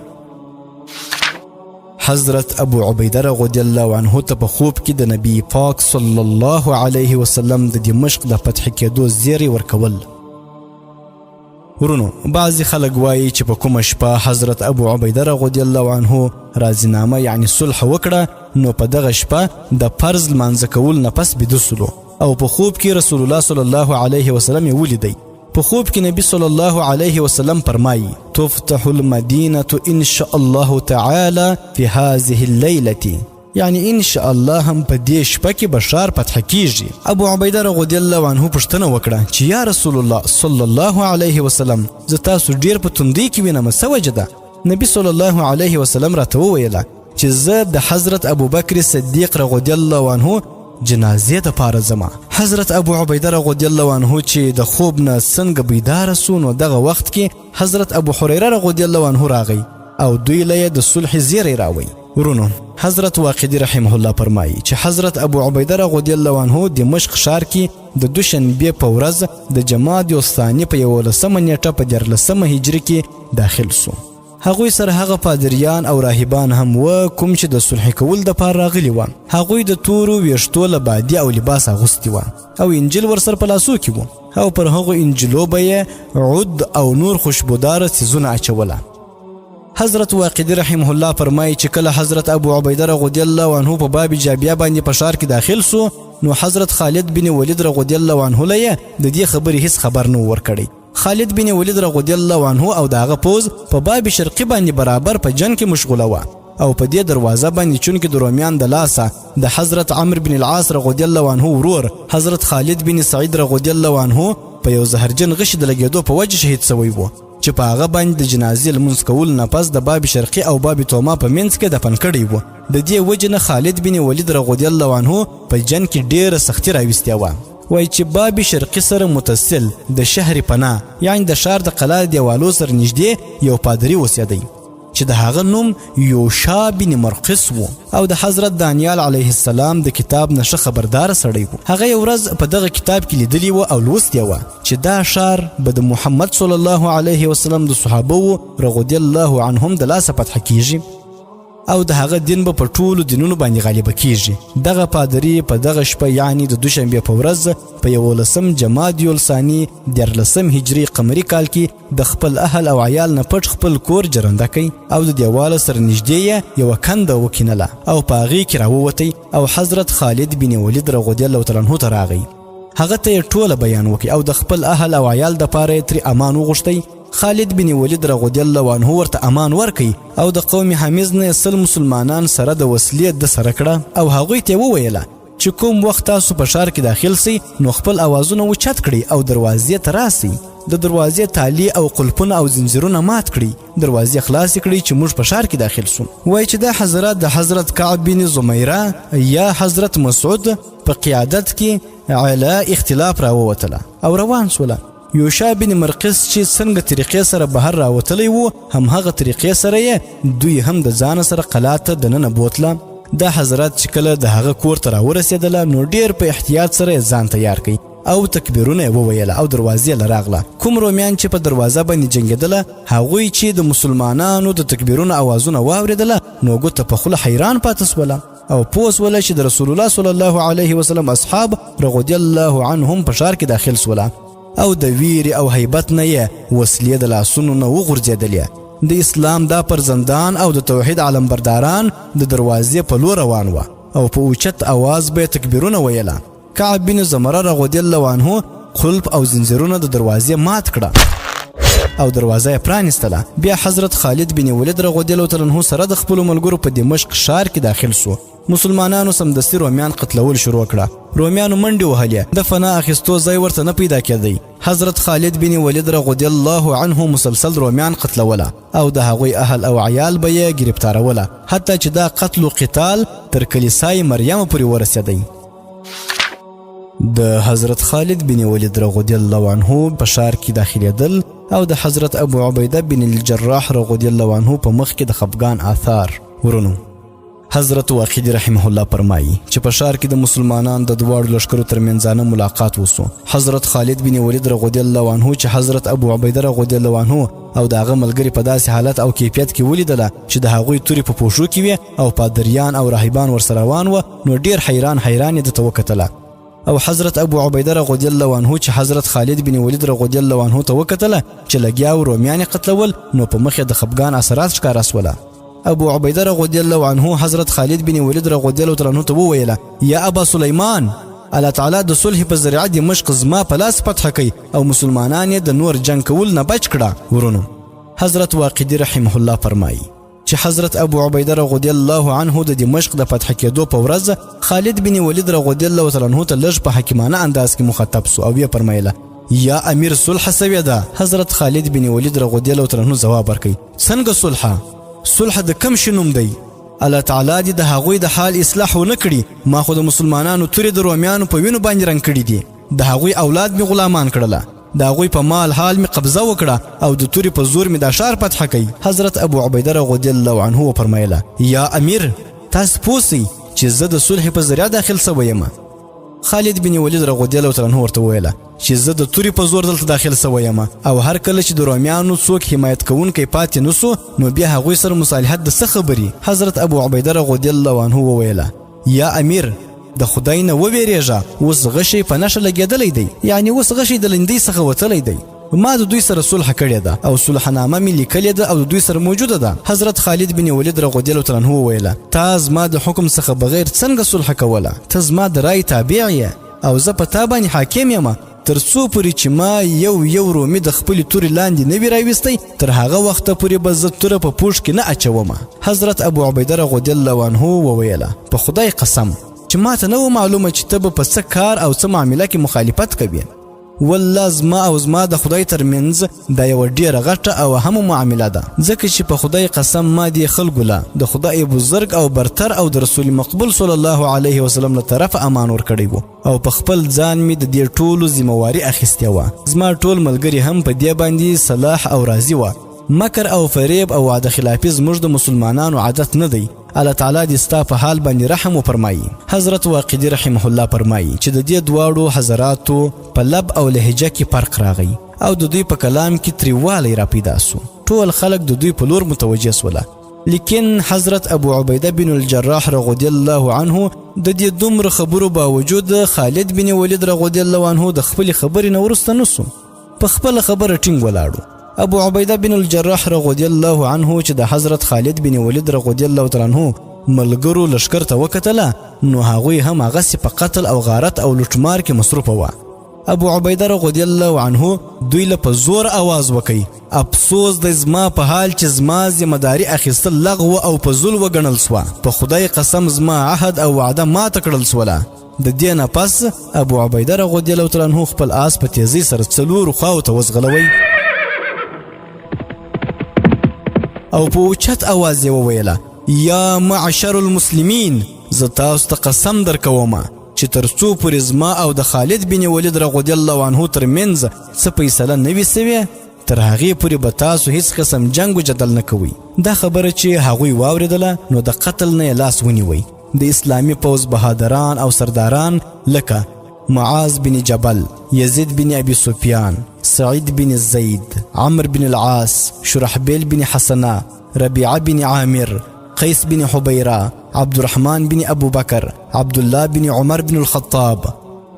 حضرت ابو عبیده رضی الله عنه ته په خوب کې د نبی پاک صلی الله علیه وسلم د دمشق د فتح کېدو زیری ورکول. ورونو، بعضې خلک وایي چې په کومه شپه حضرت ابو عبیده رضی الله عنه راضینامه یعنی صلح وکړه، نو په دغه شپه د فرض لمانځه کولو نه پس بیده سولو او په خوب کې رسول الله صلی الله علیه وسلم یې ولیدی. په خوب کې نبی صلی الله علیه وسلم فرمایي: تفتح المدینة ان شاء الله تعالی في هذه الليلة، یعنی ان شاء الله هم په دې شپه کې به ښار فتح کیږي. ابو عبیده رضی الله عنه پوښتنه وکړه چې یا رسول الله صلی الله علیه وسلم، زه تاسو ډیر په تندۍ کې وینم، څه وجه ده؟ نبی صلی الله علیه وسلم راته وویله چې زه د حضرت ابوبکر صدیق رضی الله عنه جنازې د پاره ځمه. حضرت ابو عبیده رضی الله عنه چې د خوب نه څنګه بیداره سو، نو دغه وخت کې حضرت ابو هریره رضی الله عنه راغی او دوی له یې د صلح زیری راوی. ورونو، حضرت واقدي رحمه الله فرمایي چې حضرت ابو عبیده رضی الله عنه دمشق ښار کې د دوشنبې په ورځ د جمادی الثاني په 11مه نیټه په 13 هجري کې داخل سو. هغوی سره هغه پادریان او راهبان هم وه کوم چې د صلح کول دپاره راغلي وه. هغوی د تورو ویښتو له بادي او لباس اغوستي وه او انجیل ورسره په لاسو کې وو، او پر هغو انجیلو به یې عود او نور خوشبوداره څیزونه اچوله. حضرت واقدي رحمه الله فرمایي چې کله حضرت ابو عبیده رضی الله عنه په باب جابیه باندې په ښار کې داخل سو، نو حضرت خالد بن ولید رضی الله عنه له یې د دې خبرې هیڅ خبر نه ورکړی. خالد بن ولید رضی الله عنه او د هغه پوځ په باب شرقي باندې برابر په جنګ کې مشغوله وه، او په دې دروازه باندې چونکې د رومیان د لاسه د حضرت عمرو بن العاص رضی الله عنه ورور حضرت خالد بن سعید رضی الله عنه په یو زهرجن غشي د لګېدو په وجه شهید سوی و، چې په هغه باندې د جنازې لمونځ کولو نه پس د باب شرقي او باب توما په منځ کې دفن کړی و. د دې وجې نه خالد بن ولید رضی الله عنه په جنګ کې ډېره سختي راویستې وه. وایي چې باب شرقي سره متصل د شهر پناه یعنی د ښار د قلا دیوالو سره نږدې یو پادري اوسېدی چې د هغه نوم یوشا بن مرقس و، او د حضرت دانیال علیه السلام د کتاب نه ښه خبردار سړی و. هغه یو ورځ په دغه کتاب کې لیدلی و او لوستی وه چې دا ښار به د محمد صلی الله علیه وسلم د صحابه وو رضی الله عنهم د لاسه فتح کیږي او د هغه دین به په ټولو دینونو باندې غالبه کیږي. دغه پادري په دغه شپه یعنی د دوشنبې په ورځ په 11 جمادی الثاني 13 هجري قمري کال کې د خپل اهل او عیال نه پټ خپل کور جرنده کوي او د دیواله سره نږدې یې یوه کنده وکینله او په هغې کې راووتی او حضرت خالد بن ولید رضی الله تعالی عنه ته راغی. هغه ته یې ټوله بیان وکړي او د خپل اهل او عیال دپاره یې ترې امان وغوښتی. خالد بن ولید رضی الله عنه ورته امان ورکړي او د قوم حمیز نه یې 100 مسلمانان سره د وسلې د سره کړه او هغوی ته یې وویله چې کوم وخت تاسو په ښار کې داخل سئ نو خپل اوازونه اوچت کړئ او دروازې ته راسئ، د دروازې تالې او قلفونه او زنځیرونه مات کړئ، دروازې خلاصې کړئ چې موږ په ښار کې داخل سو. وایي چې دا حضرات د حضرت کعب بن زمیره یا حضرت مسعود په قیادت کې علا اختلاف راووتله او روان سوله. یوشا بن مرقس چې څنګه طریقې سره بهر راوتلی وو هم هغه طریقې سره یې دوی هم د ځانه سره قلا ته دننه بوتله. دا حضرات چې کله د هغه کور ته راورسېدله نو ډېر په احتیاط سره یې ځان تیار کړ. او تکبیرونه یې وویله او دروازې له راغله. کوم رومیان چې په دروازه باندې جنګېدله، هغوی چې د مسلمانانو د تکبیرونو اوازونه واورېدله، نو ګوته په خوله حیران پاتې سوله او پوه سوله چې د رسول الله صلی الله علیه وسلم اصحاب رضی الله عنهم په ښار کې داخل سوله او د ویرې او هیبت نه یې وسلې د لاسونو نه وغورځېدلې. د اسلام دا پرزندان او د توحید علمبرداران د دروازې په لور روان وه او په اوچت اواز به یې تکبیرونه ویله. کعب بن زمره رضی الله عنه قلف او زنځیرونه د دروازې مات کړه او دروازه یې پرانیستله. بیا حضرت خالد بن ولید رضی الله تعالی عنه سره د خپلو ملګرو په دمشق ښار کې داخل سو. مسلمانانو سمدستي رومیان قتلول شروع کړه. رومیانو منډې وهلې، د فنا اخیستو ځای ورته نه پیدا کېدی. حضرت خالد بن ولید رضی الله عنه مسلسل رومیان قتلوله او د هغوی اهل او عیال به یې ګرفتاروله، حتی چې دا قتل و قتال تر کلیسای مریم پورې ورسېدی. د حضرت خالد بن ولید رضی الله عنه په ښار کې داخلېدل او د حضرت ابو عبیده بن الجراح رضی الله عنه په مخ کې د خفګان آثار ورونو. حضرت واقدي رحمه الله فرمایي چې په ښار کې د مسلمانانو د دواړو لښکرو ترمنځانه ملاقات وسو. حضرت خالد بن ولید رضی الله عنه چې حضرت ابو عبیده رضی الله عنه او د هغه ملګري په داسې حالت او کیفیت کې ولیدله چې د هغوی تورې په پوښو کې وې او پادریان او راهبان ورسره روان وه، نو ډیر حیران حیران یې ده ته وکتله. او حضرت ابو عبیده رضی الله عنه چې حضرت خالد بن ولید رضی الله عنه ته وکتله چې لګیا و رومیان یې قتلول، نو په مخ یې د خپګان اثرات ښکاره سوله. ابو عبیده رضی الله عنه حضرت خالد بن ولید رضی الله عنه ته وویله: یا ابا سلیمان، الله تعالی د صلح په ذریعه دمشق زما په لاس فتح کوي او مسلمانان یې د نور جنګ کول نه بچ کړه. ورونو، حضرت واقدي رحمه الله فرمایي چې حضرت ابو عبیده رضی الله عنه د دمشق د فتح کېدو په ورځ خالد بن ولید رضی الله تعالی عنه ته لږ په حکیمانه انداز کې مخاطب سو او یې فرمایله: یا امیر، صلح سوې ده. حضرت خالد بن ولید رضی الله تعالی عنه ځواب ورکړي: څنګه صلح؟ صلح د کم شي نوم دی؟ الله تعالی دې د هغوی د حال اصلاح ونه کړي. ما خو د مسلمانانو تورې د رومیانو په وینو باندې رنګ کړي دي، د هغوی اولاد مې غلامان کړله، د هغوی په مال حال مې قبضه وکړه او د تورې په زور مې دا ښار فتح کړ. حضرت ابو عبیده رضی الله عنه وفرمایله: یا امیر، تاسو پوه سئ چې زه د صلح په ذریعه داخل سوی یم. خالد بن ولید رضی الله تعالی عنه ورته وویله چې زه د تورې په زور دلته داخل سوی یم او هر کله چې د رومیانو څوک حمایت کوونکی پاتې نه سو، نو بیا هغوی سره مصالحت د څه خبرې؟ حضرت ابو عبیده رضی الله عنه وویله: یا امیر، د خدای نه وویریږه، اوس غشی په نښه لګېدلی دی، یعنې اوس غشی د لندۍ څخه وتلی دی. ما د دوی سره صلح کړې ده او صلحنامه مې لیکلې ده او د دوی سره موجوده ده. حضرت خالد بن ولید رضی الله تعالی عنه وویله: تا زما د حکم څخه بغیر څنګه صلح کوله؟ ته زما د رای تابع یې او زه په تا باندې حاکم یم. تر څو پورې چې ما یو یو رومي د خپلې تورې لاندې نه وي راویستی، تر هغه وخته پورې به زه توره په پوښ کې نه اچوم. حضرت ابو عبیده رضی الله عنه وویله: په خدای قسم چې ما ته نه وه معلومه چې ته به په څه کار او څه معامله کې مخالفت کوې. والله زما او زما د خدای ترمنځ دا یوه ډیره غټه او اهمه معامله ده، ځکه چې په خدای قسم ما دې خلکو له د خدای بزرګ او برتر او د رسول مقبول صلی الله علیه وسلم له طرفه امان ورکړی وو او په خپل ځان مې د دې ټولو ذمه اخیستې وه. زما ټول ملګري هم په دې باندې صلاح او راضي وه. مکر او فریب او وعده خلافي زموږ د مسلمانانو عادت نه دی. الله تعالی دې ستا په حال باندې رحم وفرمایي. حضرت واقدي رحمه الله فرمایي چې د دې دواړو حضراتو په لب او لهجه کې فرق راغی او د دوی په کلام کې تریوالی را پیدا سو. ټول خلک د دوی په لور متوجه سوله، لیکن حضرت ابو عبیده بن الجراح رضی الله عنه د دې دومره خبرو باوجود خالد بن ولید رضی الله عنه د خپلې خبرې نه وروسته نه سو، په خپله خبره ټینګ ولاړو. ابو عبیده بن الجراح رضی الله عنه چې د حضرت خالد بن ولید رضی الله تعالی عنه ملګرو لښکر ته وکتله، نو هغوی هم هغسې په قتل او غارت او لوټمار کې مصروفه وه. ابو عبیده رضی الله عنه دوی له په زور اواز وکړي: افسوس دی زما په حال چې زما ذمه داري اخیستل لغو او په ذل وګڼل سوه. په خدای قسم زما عهد او وعده ماته کړل سوله. د دې نه پس ابو عبیده رضی الله تعالی عنه خپل آس په تیزۍ سره څلورو خواو ته وځغلوی او په اوچت اواز یې وویله: یا معشر المسلمین، زه تاسو ته قسم درکوم چې تر څو پورې زما او د خالد بن ولید رضی الله عنه ترمنځ څه فیصله نه وي سوې، تر هغې پورې به تاسو هیڅ قسم جنګ و جدل نه کوئ. دا خبره چې هغوی واورېدله، نو د قتل نه یې لاس ونیوی. د اسلامي پوځ بهادران او سرداران لکه معاذ بن جبل، یزید بن ابي سفیان، سعید بن زید، عمرو بن العاص، شرحبیل بن حسنه، ربیعه بن عامر، قیس بن حبیره، عبدالرحمن بن ابو بکر، عبدالله بن عمر بن الخطاب،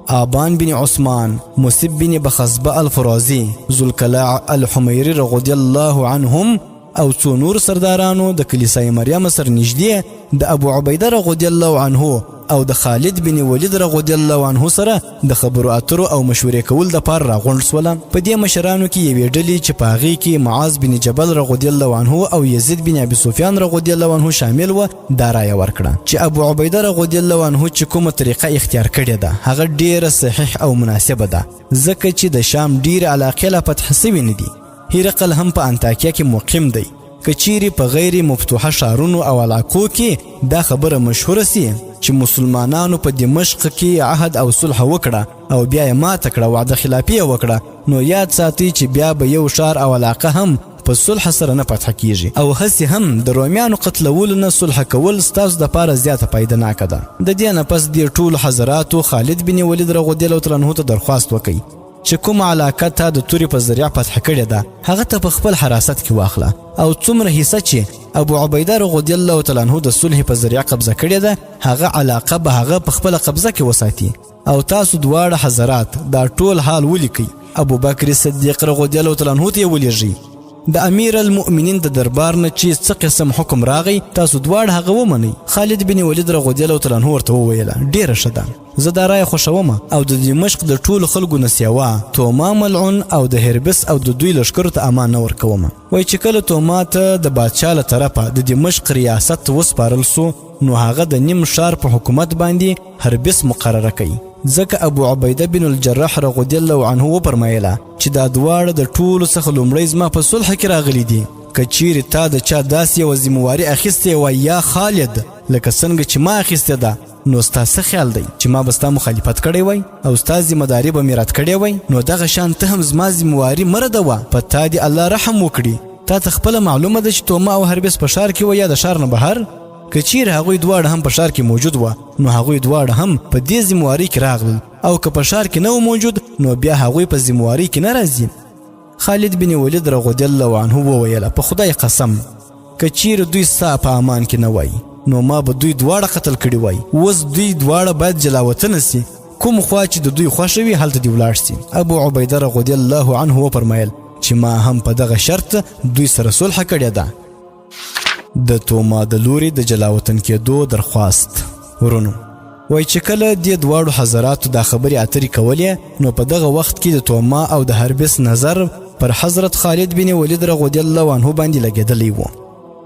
آبان بن عثمان، مصیب بن بخزبه الفرازي، ذوالکلاع الحمیري رضی الله عنهم او څو نور سردارانو د کلیسای مریم سره نږدې د ابو عبیده رضی الله عنه او د خالد بن ولید رضی الله عنه سره د خبرو اترو او مشورې کول د پاره راغونډ سوله. په دې مشرانو کې یوې ډلې چې په هغې کې معاذ بن جبل رضی الله عنه او یزید بن ابي سفیان رضی الله عنه شامل و دا رایه ورکړه چې ابو عبیده رضی الله عنه چې کومه طریقه اختیار کړې ده هغه ډیره صحیح او مناسبه ده، ځکه چې د شام ډیرې علاقې لا فتح سوي نه دي. هرقل هم په انتاکیا کې مقیم دی. که چیرې په غیر مفتوحه ښارونو او علاقو کې دا خبره مشهوره سي چې مسلمانانو په دمشق کې عهد او صلح وکړه او بیا یې ماته کړه، وعده خلافي یې وکړه، نو یاد ساتئ چې بیا به یو ښار او علاقه هم په صلح سره نه فتح کیږي او هسې هم د رومیانو قتلولو نه صلح کول ستاسو دپاره زیاته فایده ناکه ده. د دې نه پس دې ټولو حضراتو خالد بن ولید رضی الله تعالی عنه ته درخواست وکړي چې کومه علاقه تا د تورې په ذریعه فتح کړې ده هغه ته په خپل حراست کې واخله او څومره حصه چې ابو عبیده رضی الله تعالی عنه د صلح په ذریعه قبضه کړې ده هغه علاقه به هغه په خپله قبضه کې وساتي او تاسو دواړه حضرات دا ټول حال ولیکئ. ابو بکر صدیق رضی الله تعالی عنه ته یې ولیږئ. د امیر المؤمنین د دربار نه چې څه قسم حکم راغی تاسو دواړه هغه ومنئ. خالد بن ولید رضی الله تعالی عنه ورته وویل ډیره ښه ده، زه دا رایه خوښوم او د دمشق د ټولو خلکو نه سیوا توما ملعون او د هربس او د دوی لښکرو ته امان نه ورکوم. وایي چې کله توما ته د بادشاه له طرفه د دمشق ریاست وسپارل سو نو هغه د نیم ښار په حکومت باندې هربس مقرره کوي، ځکه ابو عبیده بن الجراح رضی الله عنه وفرمایله چې دا دواړه د ټولو څخه لومړی زما په صلح کې راغلي دي. که چیرې تا د چا داسې یوه ذمهواري اخیستې وای یا خالد لکه څنګه چې ما اخیستې ده، نو ستا څه خیال دی چې ما به ستا مخالفت کړی وای او ستا ذمهداري به مې رد کړې وای؟ نو دغه شان ته هم زما ذمهواري مه ردوه، په تا دې الله رحم وکړي. تا ته خپله معلومه ده چې توما او هربس په ښار کې وه یا د ښار نه بهر؟ که چیرې هغوی دواړه هم په ښار کې موجود وه نو هغوی دواړه هم په دې ذمهوارۍ کې راغلل، او که په ښار کې نه و موجود نو بیا هغوی په ذمهوارۍ کې نه راځي. خالد بن ولید رضی الله عنه وویل په خدای قسم که چیرې دوی ستا په امان کې نه وای نو ما به دوی دواړه قتل کړي وای. اوس دوی دواړه باید جلاوطنه سي، کوم خوا چې د دوی خوښه وي هلته دې ولاړ سي. ابو عبیده رضی الله عنه وفرمایل چې ما هم په دغه شرط دوی سره صلح کړې ده. د توما د لوري د جلاوطن کېدو درخواست. ورونو وایي چې کله دې دواړو حضراتو دا خبرې اترې کولې نو په دغه وخت کې د توما او د هربس نظر پر حضرت خالد بن ولید رضی الله عنه باندې لګېدلی و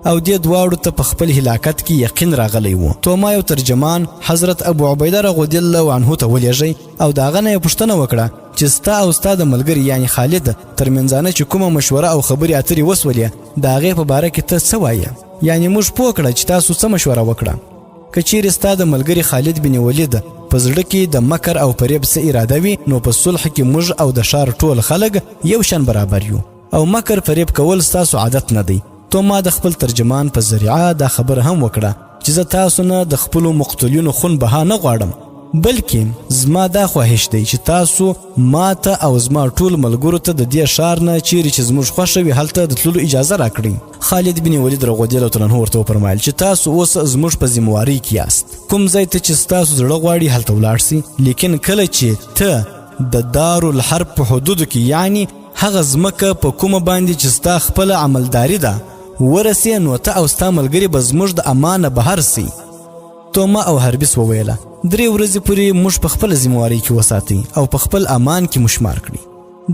او دې دواړو ته په خپل هلاکت کې یقین راغلی و. توما یو ترجمان حضرت ابو عبیده رضی الله عنه ته ولیږی او د هغه نه یې پوښتنه وکړه چې ستا او ستا د ملګري یعنی خالد ترمنځانه چې کومه مشوره او خبرې اترې وسولې د هغې په باره کې ته څه وایې؟ یعنی موږ پوه کړه چې تاسو څه مشوره وکړه. که چیرې ستا د ملګري خالد بن ولید په زړه کې د مکر او فریب څه اراده وي نو په صلح کې موږ او د ښار ټول خلک یو شان برابر یو او مکر فریب کول ستاسو عادت نه دی. تو ما د خپل ترجمان په ذریعه دا خبره هم وکړه چې زه تاسو نه د خپلو مقتولینو خون بها نه غواړم، بلکې زما دا خواهش دی چې تاسو ما ته او زما ټول ملګرو ته د دې ښار نه چیرې چې زموږ خوښه وي هلته د تللو اجازه راکړئ. خالد بن ولید رضی الله تعالی عنه ورته وفرمایل چې تاسو اوس زموږ په ذمهوارۍ کې یاست، کوم ځای ته چې ستاسو زړه غواړي هلته ولاړ سئ، لیکن کله چې ته د دارالحرب په حدودو کې یعنی هغه ځمکه په کومه باندې چې ستا خپله عملداري ده ورسې نو ته او ستا ملګري به زموږ د امان نه بهر سئ. توما او هربس وویله درې ورځې پورې موږ په خپله ذمهوارۍ کې وساتئ او په خپل امان کې مو شمار کړئ.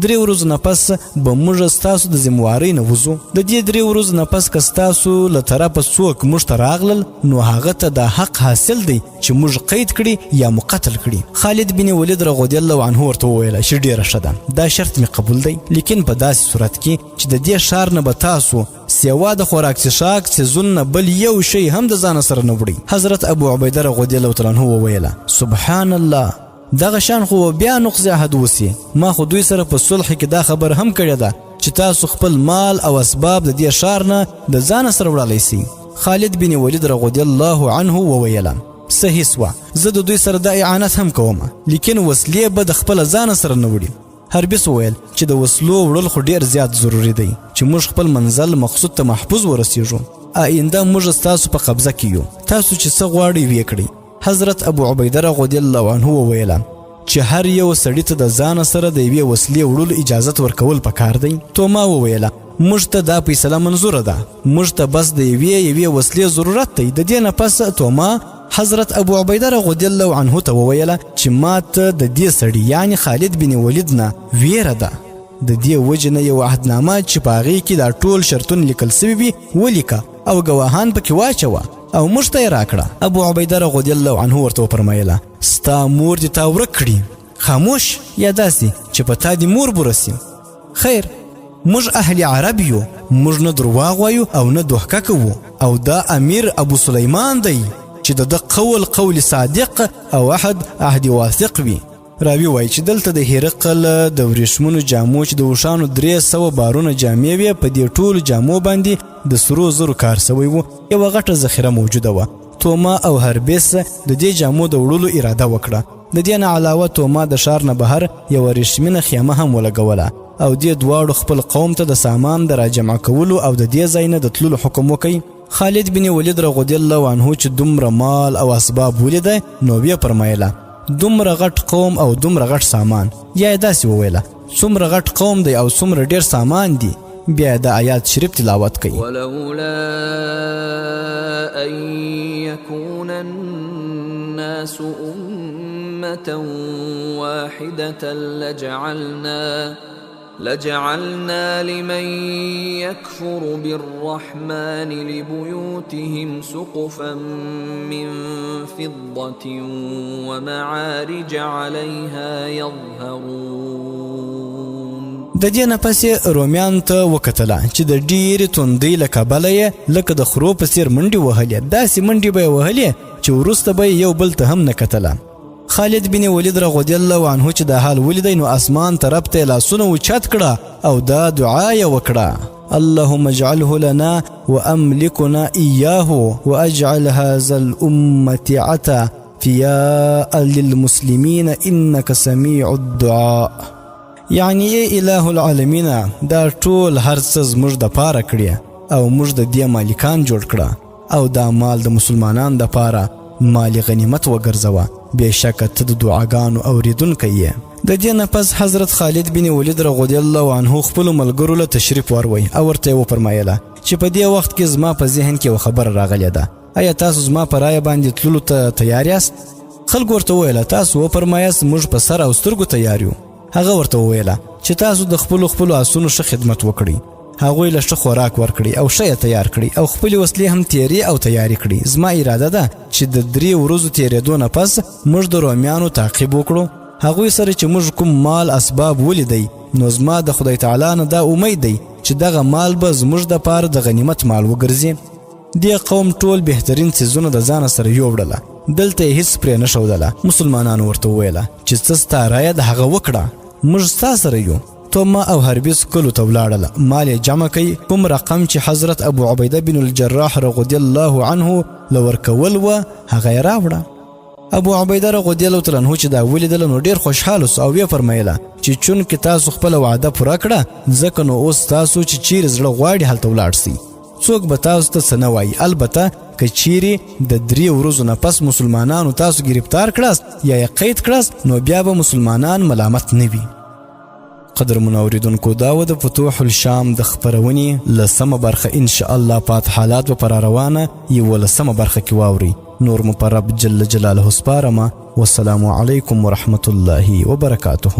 درې ورځو نه پس به موږ ستاسو د ذمهوارۍ نه وځو. د دې درې ورځو نه پس که ستاسو له طرفه څوک موږ ته راغلل نو هغه ته دا حق حاصل دی چې موږ قید کړي یا مو قتل کړي. خالد بن ولید رضی الله عنه ورته وویل چې ډیره ښه ده، دا شرط مې قبول دی، لیکن په داسې صورت کې چې د دې ښار نه به تاسو سیوا د خوراک څښاک څیزونو نه بل یو شی هم د ځانه سره نه وړئ. حضرت ابو عبیده رضی الله تعالی عنه وویل سبحان الله، دغه شان خو بیا نقض عهد وسی، ما خو دوی سره په صلح کې دا خبر هم کړې ده چې تاسو خپل مال او اسباب د دې ښار نه د ځانه سره وړلی سئ. خالد بن ولید رضی الله عنه وویل صحیح سوه، زه د دوی سره دا اعانت هم کوم، لیکن وسلې به د خپله ځانه سره نه وړي. هربیس وویل چې د وسلو وړل خو ډیر زیات ضروري دی چې موږ خپل منزل مقصود ته محفوظ ورسیږو. آینده موږ ستاسو په قبضه کې یو، تاسو چې څه غواړئ ویې کړئ. حضرت ابو عبیده رضی الله عنه وویل چې هر یو سړي ته د ځانه سره د یوې وسلې وړلو اجازت ورکول پکار دی. توما وویل موږ ته دا فیصله منظوره ده، موږ ته بس د یوې یوې وسلې ضرورت دی. د دې نه پس توما حضرت ابو عبیده رضی الله عنه ته وویل چې ما ته د دې سړي یعنی خالد بن ولید نه ویره ده، د دې وجې نه یو عهدنامه چې په هغې کې دا ټول شرطونه لیکل سوي وي ولیکه او ګواهان پکې واچوه او موږ ته یې راکړه. ابو عبیده رضی الله عنه ورته وفرمایله ستا مور دې تا ورک کړي، خاموش یا داسې چې په تا دې مور بوره سي. خیر، موږ اهل عرب یو، موږ نه درواغ وایو او نه دوحکه کوو، او دا امیر ابو سلیمان دی چې د ده قول قول صادق او عهد عهد واثق وي. راوي وایي چې دلته د هرقل د وریښمونو جامو چې د اوښانو 300 بارونه جامې وې، په دې ټولو جامو باندې د سرو زرو کار سوی و، یوه غټه ذخیره موجوده وه. توما او هربیس د دې جامو د وړلو اراده وکړه. د دې نه علاوه توما د ښار نه بهر یوه ریښمینه خیمه هم ولګوله او دې دواړو خپل قوم ته د سامان د راجمع کولو او د دې ځای نه د تللو حکم وکړ. خالد بن ولید رضی الله عنه چې دومره مال او اسباب ولیده نو ویې فرمایله دومره غټ قوم او دومره غټ سامان، یا یې داسې وویله څومره غټ قوم دی او څومره ډیر سامان دی. بیا د آیات شریف تلاوت کوي. ولولا أن يكون الناس أمة واحدة لجعلنا لمن يكفر بالرحمن لبيوتهم سقفا من فضة ومعارج عليها يظهرون. د دې نه پس یې رومیان ته وکتله چې د ډېرې توندۍ له کبله یې لکه د خرو په څېر منډې وهلې، داسې منډې به یې وهلې چې وروسته به یې یو بل ته هم نه کتله. خالد بن ولید رضی الله عنه چې دا حال ولیدی نو اسمان طرف ته یې لاسونه اوچت کړه او دا دعا یې وکړه: اللهم اجعله لنا وأملكنا إياه وأجعل هذا الأمة عتا فياء للمسلمين إنك سميع الدعاء. یعنی ای اله العالمین، دا ټول هر څه زموږ د پاره کړي او موږ د دې مالکان جوړ کړه او دا مال د مسلمانان د پاره مال غنیمت وګرځوه، بېشکه ته د دعاګانو اورېدونکی یې. د دې نه پس حضرت خالد بن ولید رضی الله عنه خپلو ملګرو له تشریف وروی او ورته یې وفرمایله چې په دې وخت کې زما په ذهن کې یوه خبره راغلې ده، ایا تاسو زما په رایه باندې تللو ته تیار یاست؟ خلکو ورته وویله تاسو وفرمایاست، موږ په سر او سترګو تیار یو. هغه ورته وویله چې تاسو د خپلو خپلو آسونو ښه خدمت وکړئ، هغوی له ښه خوراک ورکړئ او ښه یې تیار کړئ او خپلې وسلې هم تیرې او تیارې کړئ. زما اراده ده چې د 3 ورځو تیرېدو نه پس موږ د رومیانو تعقیب وکړو. هغوی سره چې موږ کوم مال اسباب ولیدی نو زما د خدای تعالی نه دا امید دی چې دغه مال به زموږ دپاره د غنیمت مال وګرځي. دې قوم ټول بهترین څیزونه د ځانه سره یووړله، دلته یې هیڅ پرې نه ښودله. مسلمانانو ورته وویله چې څه ستا رایه د هغه وکړه، موږ ستا سره یو. توما او هربیس کلو ته ولاړله، مال یې جمع کړ، کوم رقم چې حضرت ابو عبیده بن الجراح رضی الله عنه له ورکول وه هغه یې راوړه. ابو عبیده رضی الله تعالی عنه چې دا ولیدله نو ډېر خوشحاله سو او ویې فرمایله چې چونکې تاسو خپله وعده پوره کړه ځکه نو اوس تاسو چې چیرې زړه غواړي هلته ولاړ سئ، څوک به تاسو ته څه نه وایي. البته که چیرې د 3 ورځو نه پس مسلمانانو تاسو ګرفتار کړاست یا یې قید کړاست نو بیا به مسلمانان ملامت نه وي. قدرمنو اوریدونکو، دا وه د فتوح الشام د خپرونې لسمه برخه. انشاءالله پات حالات به په راروانه 11 برخه کې واورئ. نور مو په رب جل جلاله سپارمه. والسلام علیکم ورحمة الله وبرکاته.